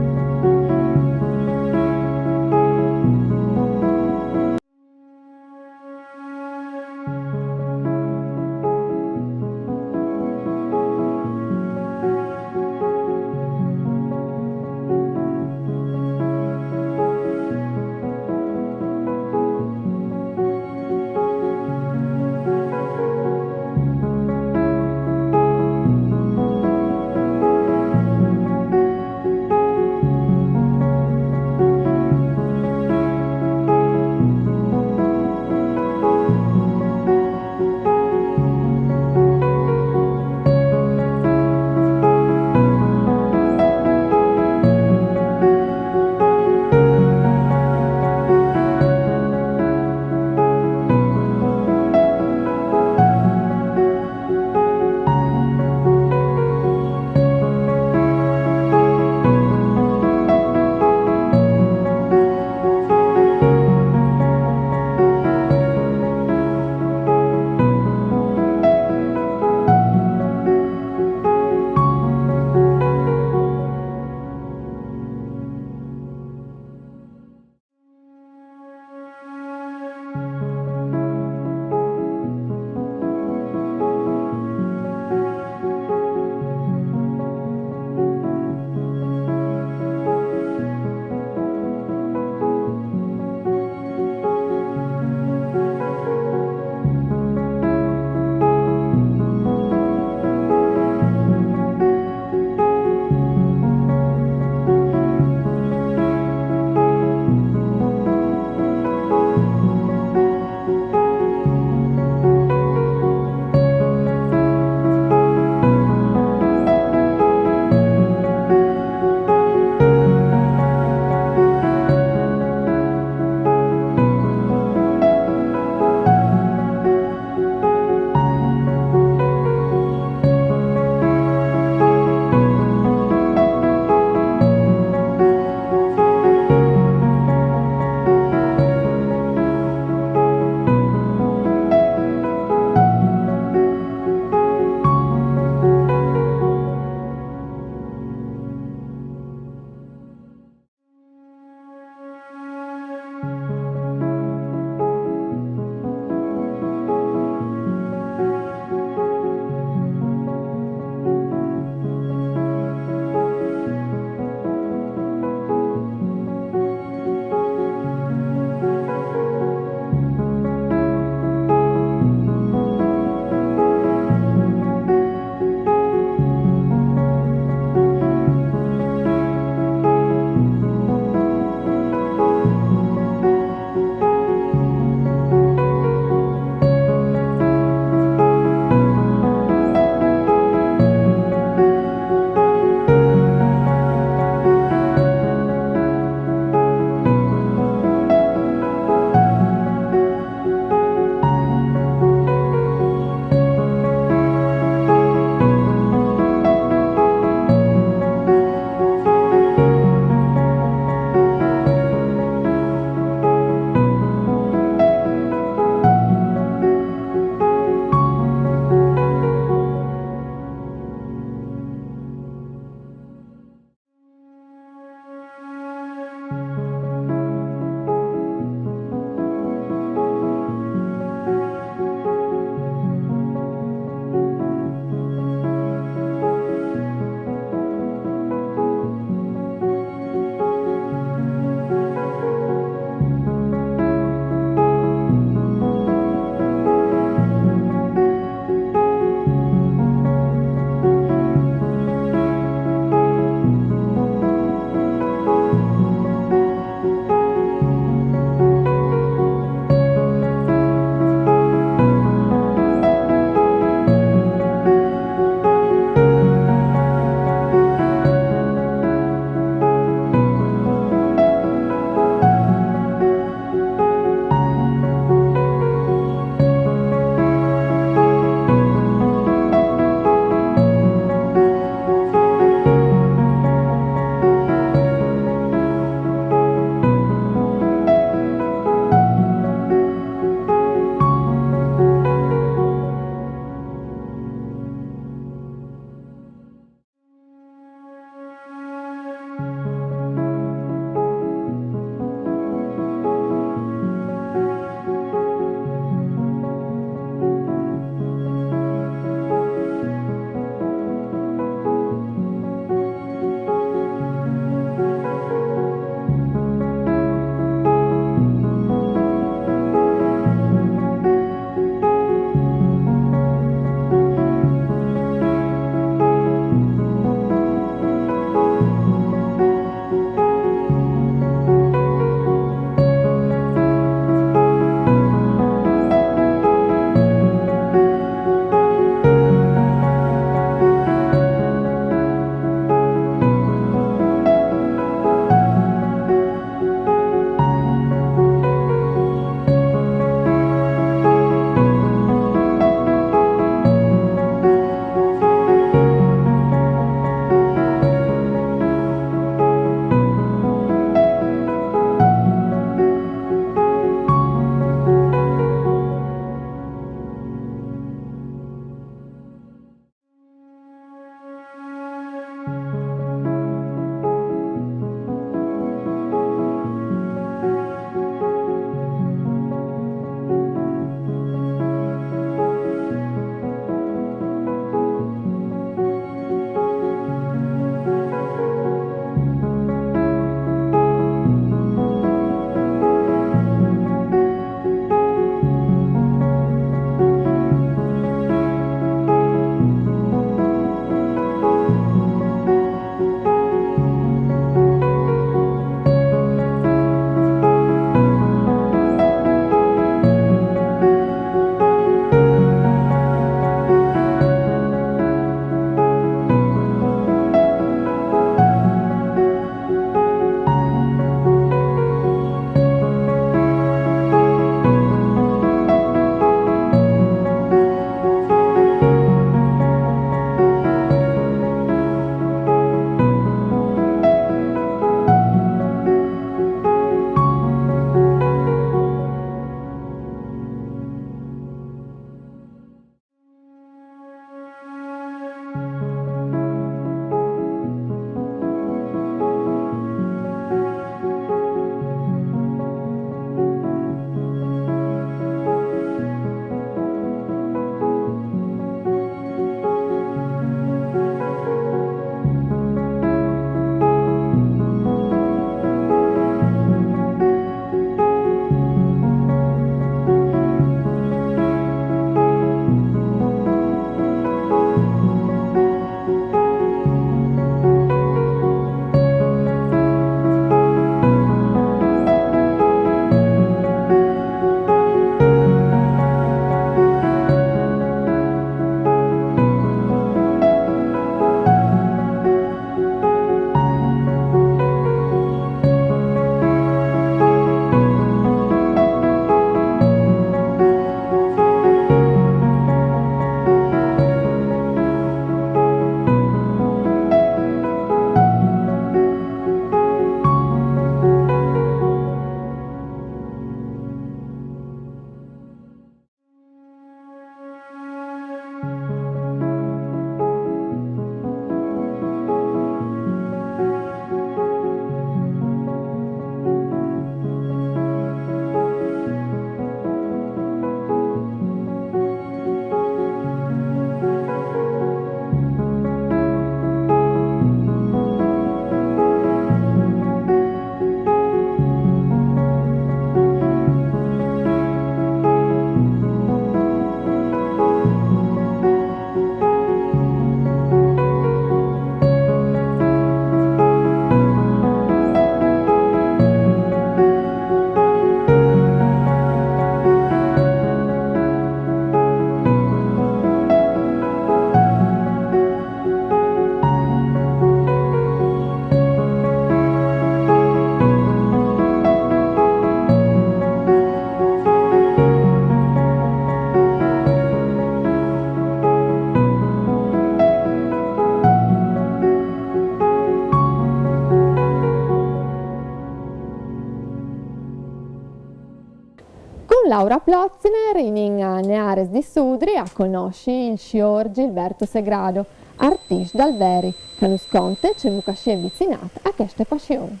Aura prossime rivìn a Neares di Sudri a cognossi il siôr Gilberto Segrado, artist dal veri, che nus conte cemût che si è invicinât a cheste passion.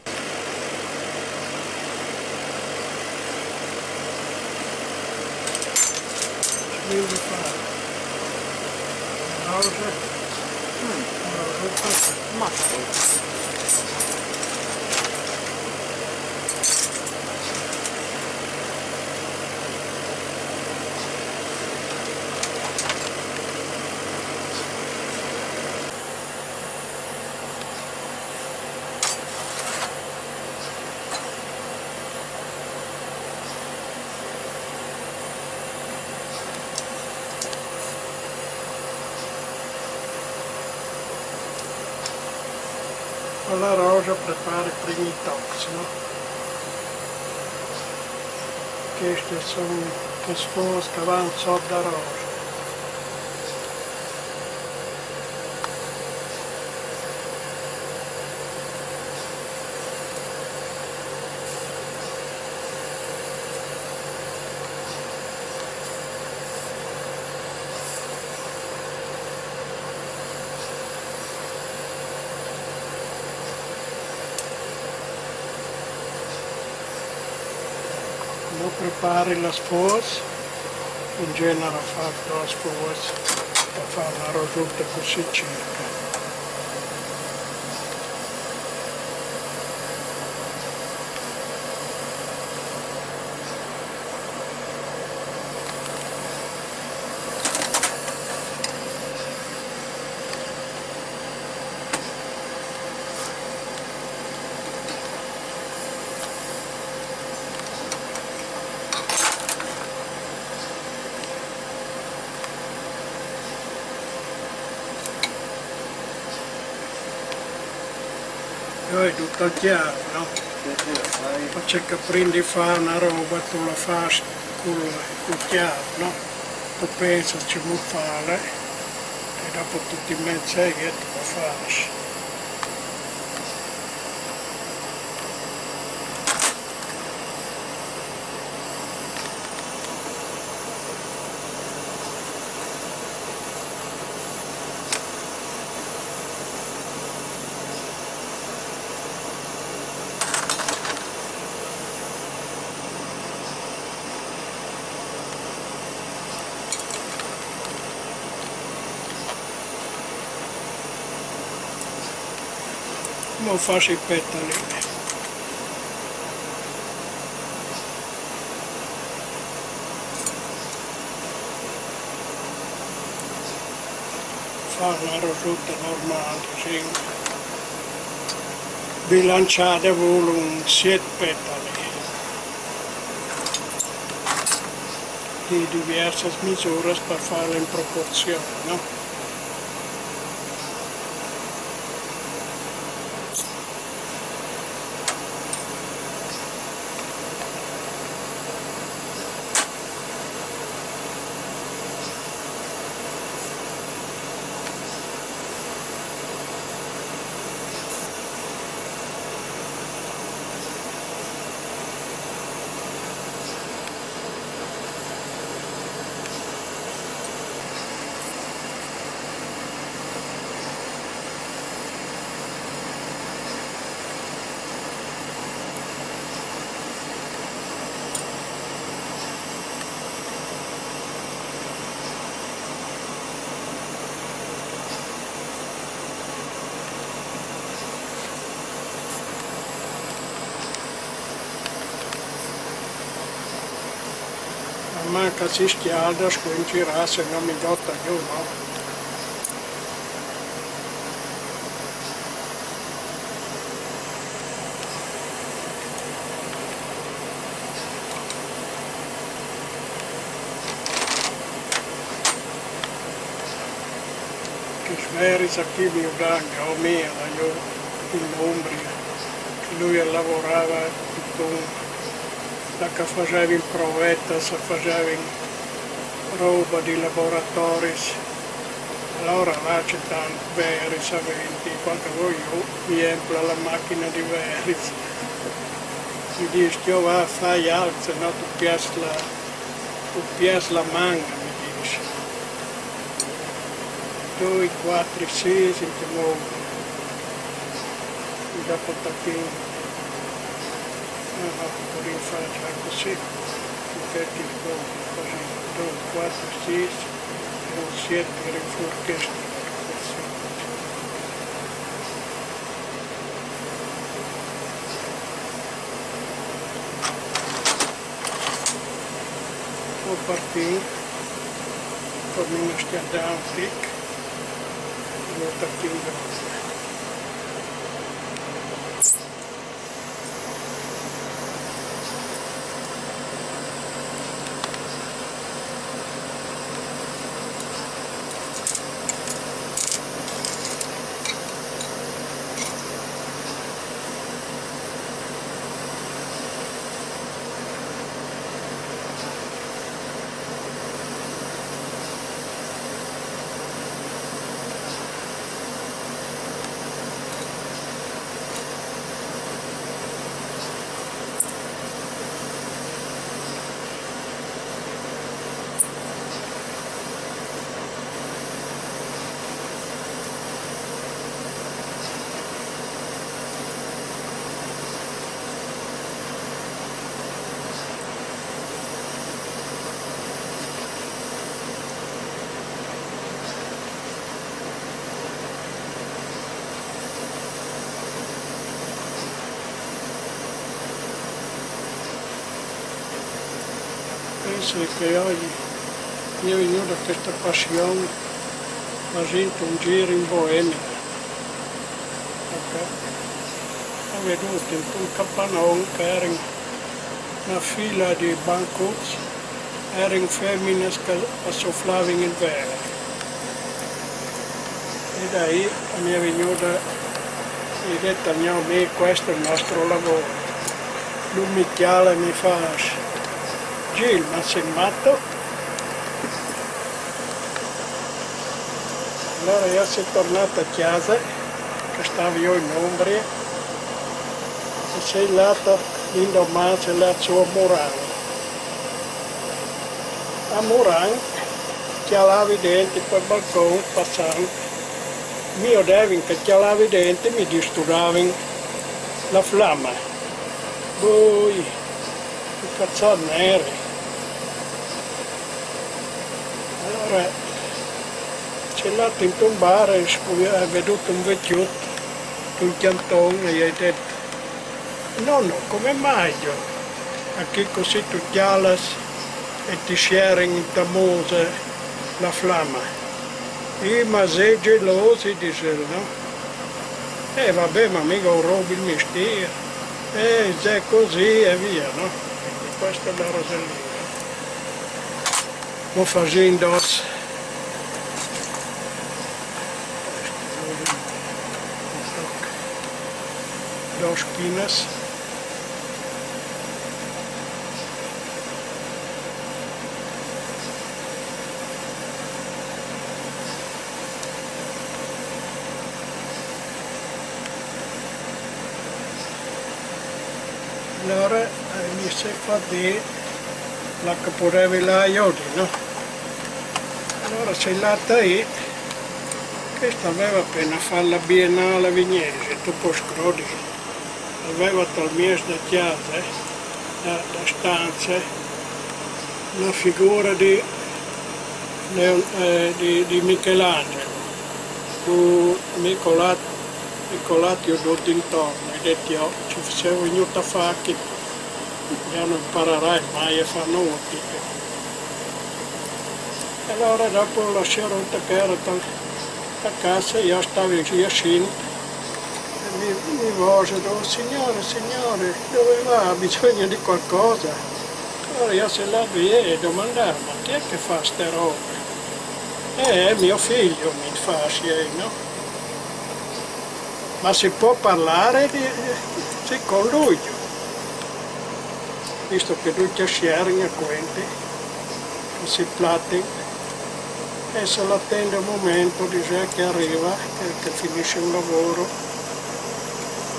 La rosa prepare i primi tocs, no? Chestis a son chês fôs che a van sot da rosa. Lo prepari las fôs, in genere fâs dôs fôs par fâ la rosute cussì circa. Jo, al è dut clâr, no? Parcè che prin di fâ na roba tu la fâs cul, cul clâr, no? Tu pensis cemût fâle e dopo tu ti mets e tu la fâs. Mo fâs i petali. Fâ la rosute normâl, cussì. Bilanciade, a vûl un siet petali di diviersis misuris par fâle in proporzion, no? Ma manca si scjalda, scuinci rase, no mi gota jù, no? Chês veris chi mi dan, o mia, la jù in Umbria, che lui al lavorava intun, là che a fasevin provetas, a fasevin roba di laboratoris. Alora là ce tant veris a vendi, cuant che a vo jù, mi empla la machina di veris. Mi dîs: «Ti va, fâ alc, se no tu pierds la, Pies la man, mi dice. Due, quattro, sei, sentiamo. Dopo tapin. Ah, no, per fare già così. Perché tipo, così, due, quattro, sei, e un sette, per il furchesto. Ho partì, tornino a schiantare un tic, ho partito. Penso che oggi mi è venuta questa passione, ma sento un giro in Boemia. Perché ho veduto in un capanone che era una fila di bancucci, erano femmine che sofflavano il velo. E da lì mi è venuta l'idea, no, mi, questo è il nostro lavoro. Lui mi chiama e mi fa: "Gil, ma sei matto?" Allora io sono tornato a casa, che stavo io in Umbria, e sono andato l'indomani, sono andato su a Murano. A Murano, chialavi dentro per balcone, passando. Mi odevin che chialavi dentro, mi disturbavano la flamma. Poi, incazzati neri. Allora, sono andato in un bar e ho veduto un vecchiotto, un chiantone, e gli ho detto: "Nonno, come mai io? A che così tu chialas e ti sierra in ta musa la flamma?" "Eh, ma sei gelosi", dice, no? "Eh, vabbè, ma mica ho robi il mestiere." "Eh, se è così e via", no? Ecco, questa è la Rosellina. Mo facendo dos pinas. Allora, eh, mi si fa di là che potevi là aiuti, no? Allora sei andata lì, questa aveva appena fatto la Biennale Vignese, tu puoi scrodi, aveva tal mese da chiesa, eh, da, da stanze, una figura di, Leon- eh, di, di Michelangelo, con Nicola- Nicolatio tutto intorno, e ho detto: "Oh, ci sei venuto a fare che non imparerai mai a fare nulla." E allora dopo la sera che era tal- a casa, io stavo in Giacin, e mi, mi voce: "Oh, signore, signore, dove va? Ha bisogno di qualcosa?" Allora io se la vi e domandavo: "Ma chi è che fa ste robe?" "Eh, è mio figlio", mi fa, sì, no? "Ma si può parlare di, sì, con lui?" Visto che lui chiacchiera in quente, che si plati, e se l'attende un momento, dice che arriva, che, che finisce un lavoro.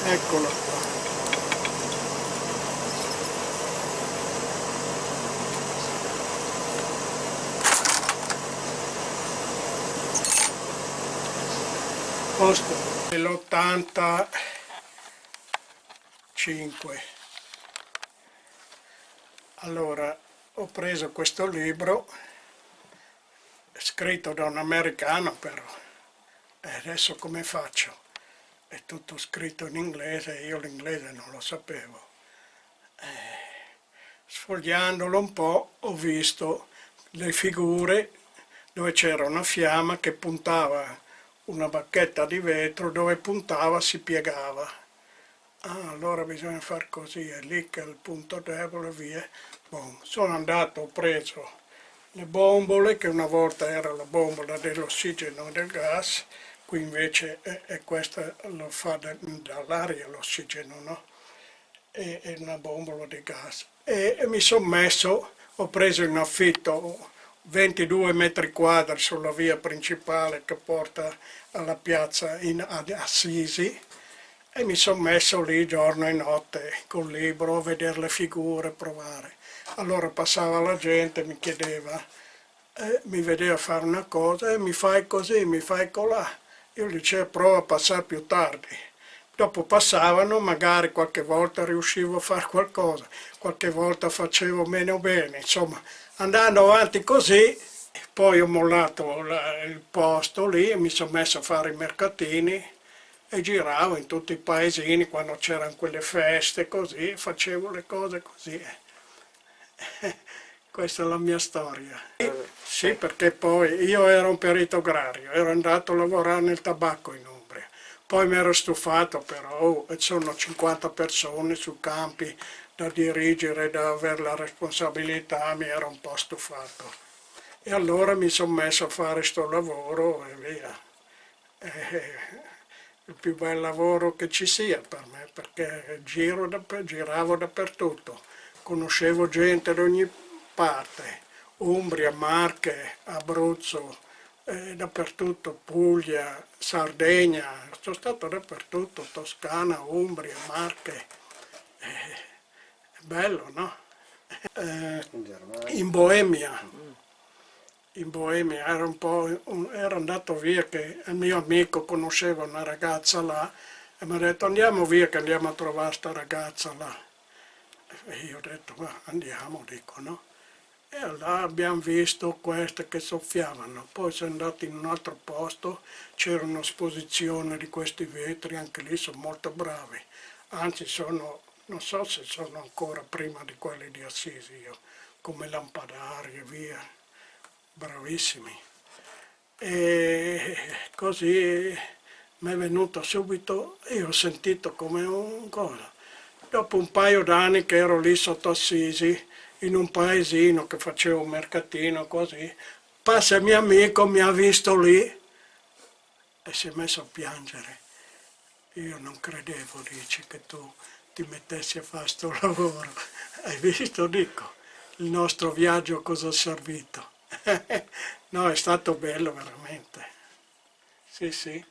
Eccolo qua. Posto. L'ottantacinque. Allora, ho preso questo libro, scritto da un americano però. E adesso come faccio? È tutto scritto in inglese, io l'inglese non lo sapevo. Eh, sfogliandolo un po' ho visto le figure dove c'era una fiamma che puntava, una bacchetta di vetro dove puntava si piegava. Ah, allora bisogna far così, è lì che è il punto debole, via. Bon, sono andato, ho preso le bombole, che una volta era la bombola dell'ossigeno e del gas, qui invece è, è questa lo fa da- dall'aria l'ossigeno, no? E, e una bombola di gas. E, e mi sono messo, ho preso in affitto ventidue metri quadri sulla via principale che porta alla piazza in, ad Assisi, e mi sono messo lì giorno e notte col libro a vedere le figure, a provare. Allora passava la gente, mi chiedeva, eh, mi vedeva fare una cosa e mi fai così, mi fai colà. Io gli dicevo prova a passare più tardi. Dopo passavano, magari qualche volta riuscivo a fare qualcosa, qualche volta facevo meno bene, insomma, andando avanti così, poi ho mollato la- il posto lì e mi sono messo a fare i mercatini e giravo in tutti i paesini quando c'erano quelle feste, così, facevo le cose così. Questa è la mia storia. Sì, perché poi io ero un perito agrario, ero andato a lavorare nel tabacco in Umbria. Poi mi ero stufato però, oh, e sono cinquanta persone sui campi da dirigere, da avere la responsabilità, mi ero un po' stufato. E allora mi sono messo a fare sto lavoro e via. Eh, il più bel lavoro che ci sia per me, perché giro dape- giravo dappertutto, conoscevo gente da ogni parte, Umbria, Marche, Abruzzo, eh, dappertutto, Puglia, Sardegna, sono stato dappertutto, Toscana, Umbria, Marche. Eh, è bello, no? Eh, in Boemia. In Boemia, ero un po', un- ero andato via che il mio amico conosceva una ragazza là e mi ha detto andiamo via che andiamo a trovare sta ragazza là. E io ho detto ma andiamo, dico, no? E là abbiamo visto queste che soffiavano, poi siamo andati in un altro posto, c'era un'esposizione di questi vetri, anche lì sono molto bravi, anzi sono, non so se sono ancora prima di quelli di Assisi, io, come lampadari e via, bravissimi. E così mi è venuto subito, io ho sentito come un cosa. Dopo un paio d'anni che ero lì sotto Assisi, in un paesino che facevo un mercatino così, passa il mio amico, mi ha visto lì e si è messo a piangere. Io non credevo, dice, che tu ti mettessi a fare sto lavoro. Hai visto, dico, il nostro viaggio cosa ha servito? No, è stato bello veramente. Sì, sì.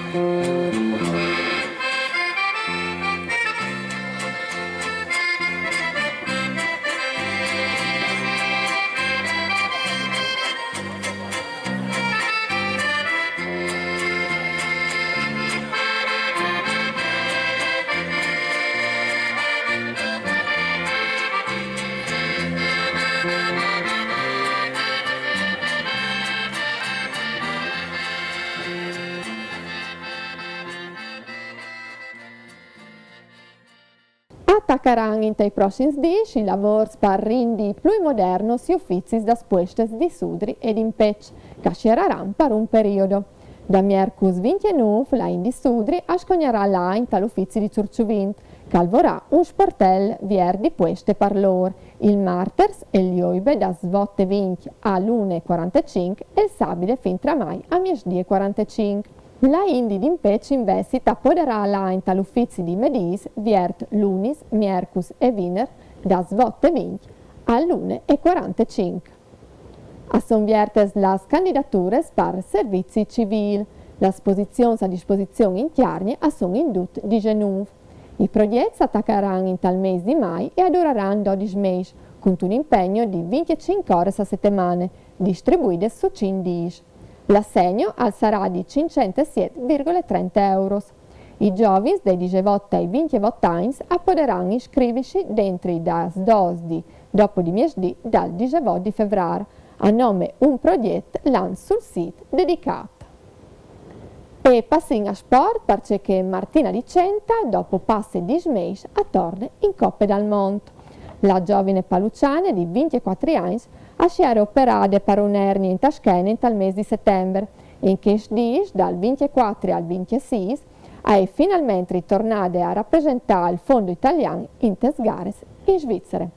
A tacaran intai prossins dîs i lavôrs par rindi plui modernos i ufizis das puestas di sudri e di impeç, ch'a sierraran par un periodo. Da miercus vincjenûf la int di sudri a scognarà lâ intal ufizi di Surçuvint, ch'al vorà un sportel viert di pueste par lôr, il martars e il joibe das vot e vincj a l'une e cuarantecinc e il sabide fin tramai a miesdì e cuarantecinc. La int di impeç invezit a podarà lâ intal ufizi di Medîs viert lunis, miercus e viner das vot e vincj a l'une e cuarantecinc. A son viertas las candidaturas par servizi civîl. Las posizions a disposizion in Cjargne a son in dut disenûf. I progjets a tacaran intal mês di Mai e a duraran dodis mês, cuntun impegno di vincjecinc oras a setemane, distribuidas su cinc dîs. L'assegno al sarà di cinccentesiet virgule trenta euros. I zovins dai disevot ai vincjevot agns a podaran iscrivisi dentri das dôs di dopo di miesdì dal disevot di Fevrâr, a nome Un progjet lant sul sît dedicât. E passìn a sport, parcè che Martina Di Centa, dopo passe dîs mês, a torne in Coppe dal Mont. La zovine paluçane di vincjecuatri agns a si jere operade par une ernie inta schene intal mês di setembar, e in chescj dîs, dal vincjecuatri al vincjesîs, a è finalmentri tornade a rapresentâ il fondo italian intas gares in Svizere.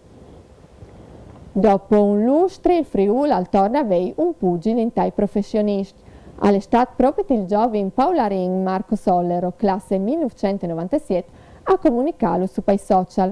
Dopo un lustri, il Friûl al torne a vei un pugil intai professioniscj. Al è stât propit il zovin paularin Marco Sollero, classe mil nûfcent e novantesiet, a comunicâlu su pai social.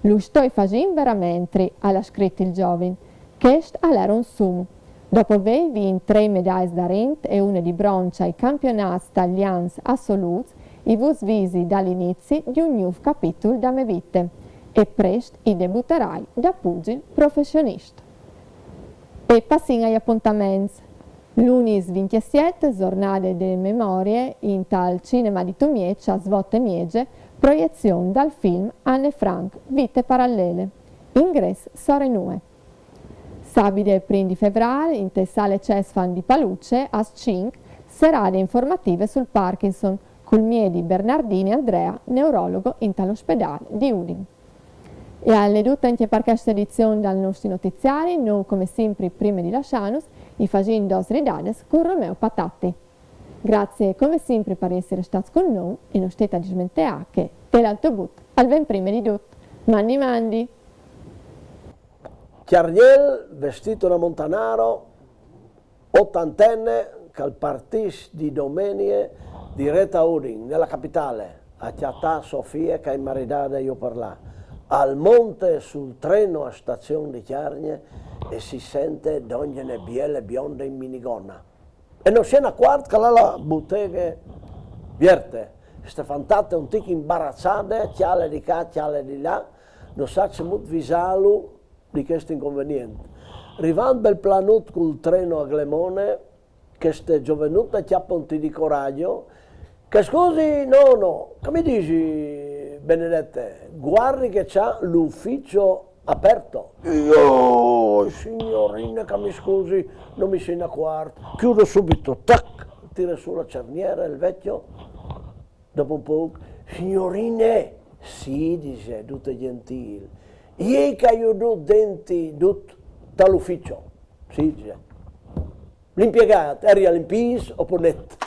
Lu stoi fasint veramentri, al à scrit il zovin. Chest al jere un sum. Dopo vei vint trê medaias d'arint e une di bronç ai campionâts talians assolûts, i vûs visi dal inizi di un gnûf capitul da mê vite, e prest i debutarai da pugil professionist. E passìn ai apontaments. Lunis vincjesiet, zornade de memorie, intal cinema di Tumieç as vot e mieze, proiezion dal film Anne Frank, Vite parallele. Ingrès sore nûf. Sabide prin di Fevrâr, inte sale Cesfan di Paluce, as cinc, serade informative sul Parkinson, cul miedi Bernardini Andrea, neurologo intal ospedâl di Udin. E al è dut ancje par cheste edizion dal nostri notiziari. Nô, come simpri, prime di lassânus, i fasìn dôs ridades cun Romeo Patatti. Grazie, come simpri, par jessi restâts cun nô e no stait a dismenteâ che tal altri but al ven prime di dut. Mandi, mandi! Cjargnel, vestît da montanaro, otantene, ch'al partìs di domenie diret a Udin, ne la capitale, a cjatâ sô fie ch'a è maridade jo par là. Al monte sul treno a stazion di Cjargne e si sente dongje une biele bionde in minigona. E no si è inacuart ch'a l'à la buteghe vierte. Ste fantate un tic imbaraçade, cjale di ca, cjale di là, no sa cemût visâlu di chest inconvenient. Rivant bel planut cul treno a Glemone, cheste zovenute e cjape un tic di coragjo. Che scusi, nono, che mi disi, benedete, guardi che c'ha l'ufficio aperto. Jo, signorine, che mi scusi, no mi soi inacuart. Chiudo subito, tac, tire su la cerniere il vecchio. Dopo un pôc, signorine, sì, dise, dut gjentîl. Jê ch'a jodò denti dut tal ufficio. Sì, dise. L'impiegât, al jere limpîs o po net?